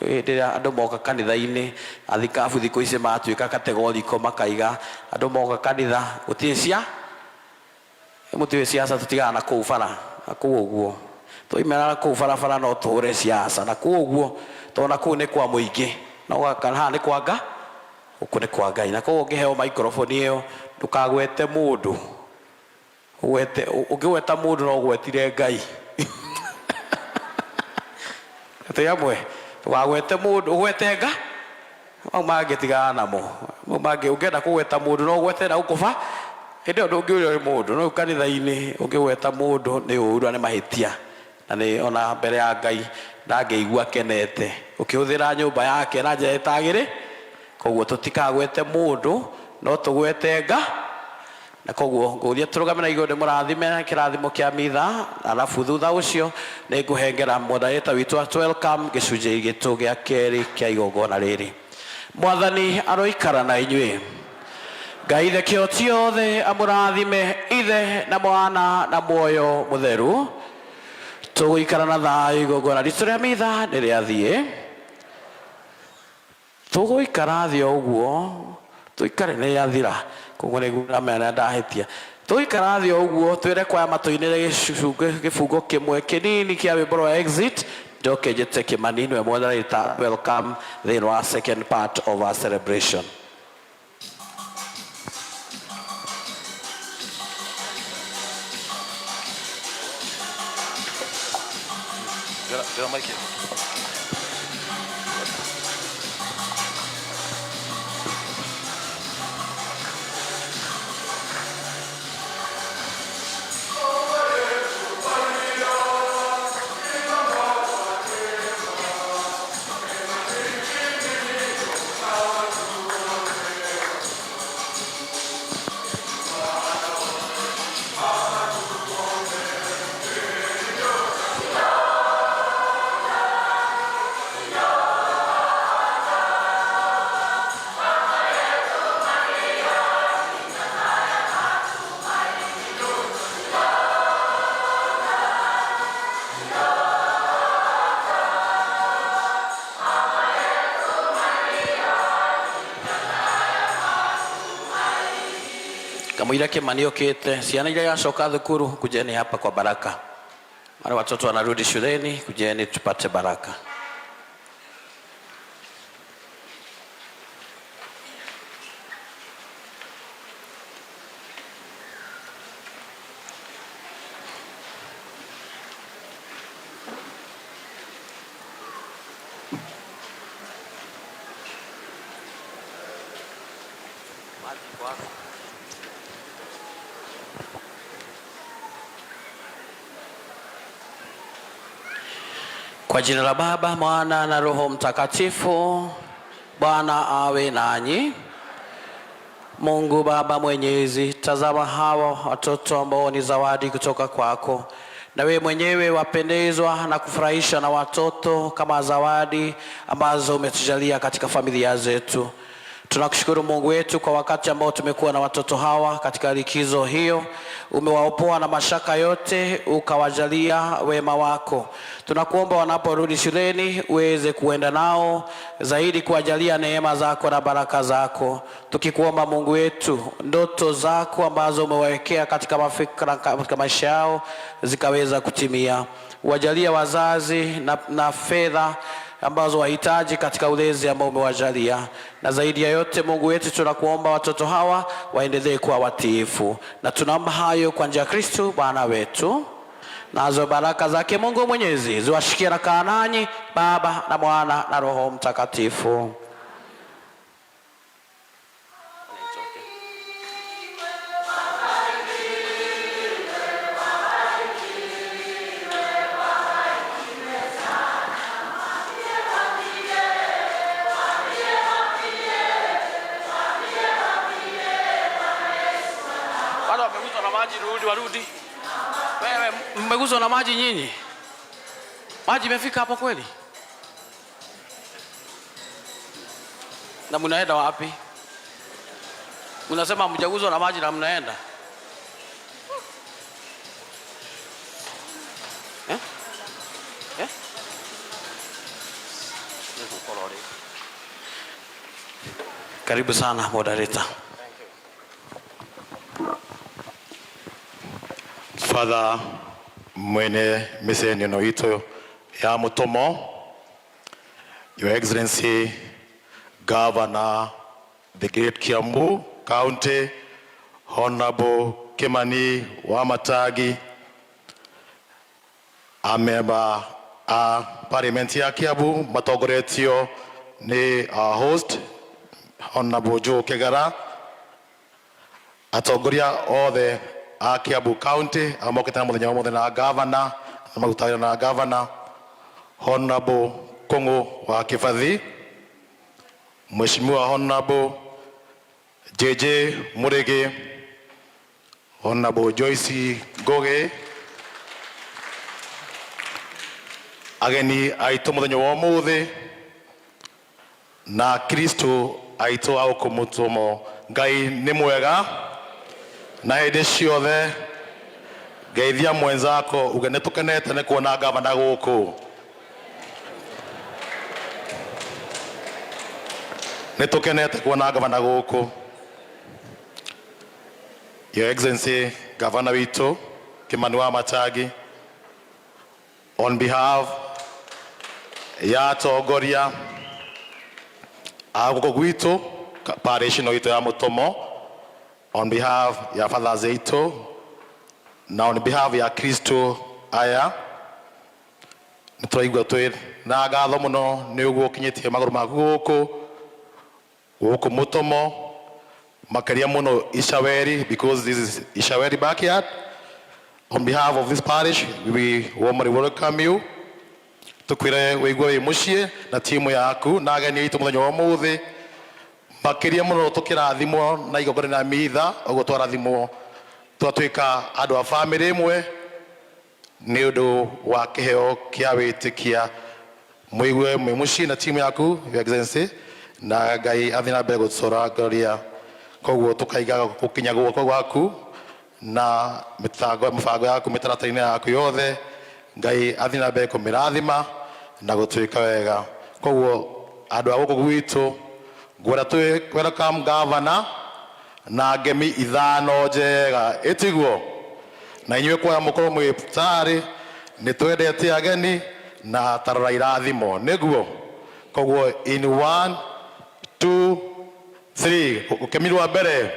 hĩndĩ ĩrĩa andũ moka kanitha-inĩ. Athikabu thikũ ici matuĩka kategoriko, makaiga andũ moka kanitha gũtirĩ cia mũtiũĩ ciaca, tũtigana na kũu bara na kũu ũguo twaimera na kũu barabara no tũhũre ciaca na kũu ũguo, tondũ na kũu nĩ kwa mũingĩ, no gaka haha nĩ kwa nga gũkũ nĩ kwa Ngai. Na koguo ũngĩheo microphone ĩyo ndũkagwete mũndũ, ũgwete, ũngĩgweta mũndũ no ũgwetire Ngai. Twĩ hamwe, ndũkagwete mũndũ, ũgwete nga mau mangĩ, tigana namo mau mangĩ. Ũngĩenda kũgweta mũndũ no ũgwete na gũkũ ba hĩndĩ ĩyo ndũngĩũrio nĩ mũndũ, no kanitha-inĩ ũngĩgweta mũndũ nĩ ũru na nĩ mahĩtia, na nĩ ona mbere ya Ngai ndangĩigua akenete ũkĩhũthĩra nyũmba yake na njĩra ĩtagĩrĩ. Koguo tũtikagwete mũndũ, no tũgwete nga. Na koguo ngũria tũrũgame na igũrũ ndĩmũrathime na kĩrathimo kĩa mitha, alafu thutha ũcio nĩ ngũhengera moderator witũ at welcome gĩcunjĩ gitũ gĩa kerĩ kĩa igongona rĩrĩ. Mwathani aroikara na inyuĩ. Ngai Ithe kĩhoti othe amũrathime, Ithe na Mwana na Muoyo Mũtheru. Tũgũikara na thayũ. Igongona ritũ rĩa mitha nĩ rĩathiĩ, tũgũikara thĩ o ũguo tũikare, nĩ rĩathira, koguo nĩ nguramenya ndahĩtia. Tũgũikara thĩ o ũguo twĩre kwaya matũinĩre gĩbungo kĩmwe kĩnini kĩa rwĩmbo rwa exit, njoke njĩte Kĩmani nĩwe moderator welcome thĩinĩ wa second part of our celebration. Ndĩra mic ĩno. Kamũira Kĩmani okĩte, ciana iria iracoka thukuru, kujeni hapa kwa baraka. Wale watoto wanarudi shuleni, kujeni tupate baraka. Kwa jina la Baba, Mwana na Roho Mtakatifu. Bwana awe nanyi. Mungu Baba Mwenyezi, tazama hawa watoto ambao ni zawadi kutoka kwako, na wewe mwenyewe wapendezwa na kufurahisha na watoto kama zawadi ambazo umetujalia katika familia zetu. Tunakushukuru Mungu wetu kwa wakati ambao tumekuwa na watoto hawa katika likizo hiyo. Umewaopoa na mashaka yote, ukawajalia wema wako. Tunakuomba wanaporudi shuleni uweze kuenda nao zaidi, kuwajalia neema zako na baraka zako, tukikuomba Mungu wetu, ndoto zako ambazo umewawekea katika mafikra, katika maisha yao zikaweza kutimia. Wajalie wazazi na fedha ambazo wahitaji katika ulezi ambao umewajalia, na zaidi ya yote Mungu wetu, tunakuomba watoto hawa waendelee kuwa watiifu, na tunaomba hayo kwa njia ya Kristo Bwana wetu. Nazo baraka zake Mungu Mwenyezi ziwashikie na kaa nanyi, Baba na Mwana na Roho Mtakatifu. Wale wameguswa na maji, rudi warudi. Wewe mmeguswa na maji nyinyi? Maji imefika hapo kweli? Na mnaenda wapi? Mnasema mjaguswa na maji na mnaenda eh? Eh? Karibu sana moderator. Father mwene mĩcemanio ĩno itũ ya mũtũmwo, Your Excellency Governor the Great Kiambu County, Honorable Kimani Wamatangi, amemba a Parliament ya Kiambu matongoretio nĩ our host Honorable Joe Kigara, atongoria othe a Kiambu County arĩa mokĩte na mũthenya wa ũmũthĩ na governor na marutaga wĩra na governor Honorable Kung'u wa Kibathi, Mheshimiwa Honorable JJ Murigi, Honorable Joyce Ngugi, ageni aitũ mũthenya wa ũmũthĩ na Kristo aitũ a gũkũ mũtũmwo. Ngai nĩ mwega na hĩndĩ ciothe. Ngeithia mwenzako uge nĩ tũkenete nĩ kuona gavana gũkũ. Nĩ tũkenete kuona gavana gũkũ. Your Excellency Gavana witũ Kimani Wamatangi, on behalf ya atongoria a gũkũ gwitũ parish ĩno itũ ya Mũtũmwo, on behalf ya fathers aitũ na on behalf ya Kristo aya, nĩ tũraigua twĩ na ngatho mũno nĩ ũguo ũkinyĩtie magũrũ maku gũkũ gũkũ Mũtũmwo, makĩria mũno Icaweri, because this is Icaweri backyard. On behalf of this parish, we warmly welcome you, tukwire wĩigue wĩ mũciĩ na timu yaku na ageni aitũ mũthenya wa ũmũthĩ, makĩria mũno tũkĩrathimwo na igongona rĩa mitha ũguo twarathimwo twatuĩka andũ a bamĩrĩ ĩmwe nĩ ũndũ wa kĩheo kĩa wĩtĩkia. Mũigue mwĩ mũciĩ na timu yaku, Your Excellency, na Ngai athiĩ na mbere gũtũtongoria, koguo tũkaiga gũkinya guoko gwaku na mĩbango mĩbango yaku, mĩtaratara-inĩ yaku yothe, Ngai athiĩ na mbere kũmĩrathima na gũtuĩka wega. Koguo andũ a gũkũ gwitũ, ngwenda twĩ welcome governor na ngemi ithano njega, ĩtiguo na inyuĩ kwaya mũkorwo mwĩ tarĩ nĩ twendete ageni na tarora irathimo nĩguo. Koguo in one, two, three, ũkemi rwa mbere,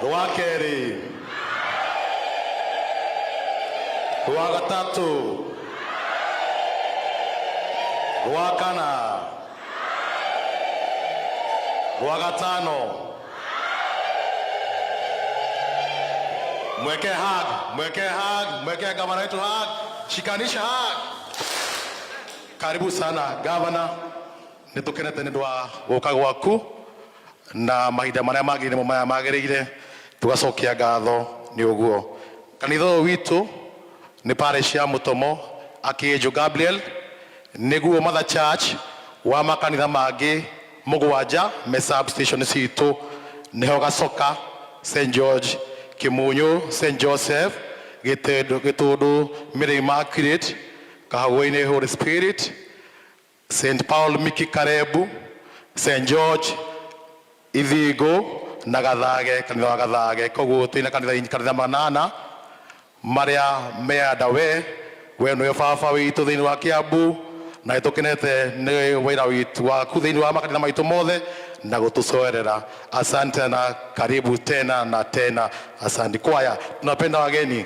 rwa kerĩ, rwa gatatũ, rwa kana, rwa gatano. Mweke hug, mweke hug, mweke gavana wetu hug, shikanisha hug. Karibu sana gavana, nĩ tũkenete nĩ ũndũ wa gũka gwaku na mahinda marĩa magĩrĩire nĩmo maya magĩrĩire, tũgacokia ngatho nĩ ũguo. Kanitha ũyũ witũ nĩ parish ya Mũtomo Archangel Gabriel, nĩguo Mother Church wa makanitha mangĩ mũgwanja me substation citũ. Nĩho Gacoka St George, Kimunyu St Joseph, Gĩtũndũ Mary Immaculate, Kahũa-inĩ Holy Spirit, St Paul Miki Karebu, St George Ithingo na Gathage, kanitha wa Gathage. Koguo twĩna kanitha manana maria meanda we nĩwe baba witũ thĩinĩ wa Kiambu, na nĩtũkenete nĩ wĩra witũ waku thĩinĩ wa makanitha maitũ mothe na gũtũcoerera. Asante na karibu tena na tena. Asante. Kwaya, tunapenda wageni.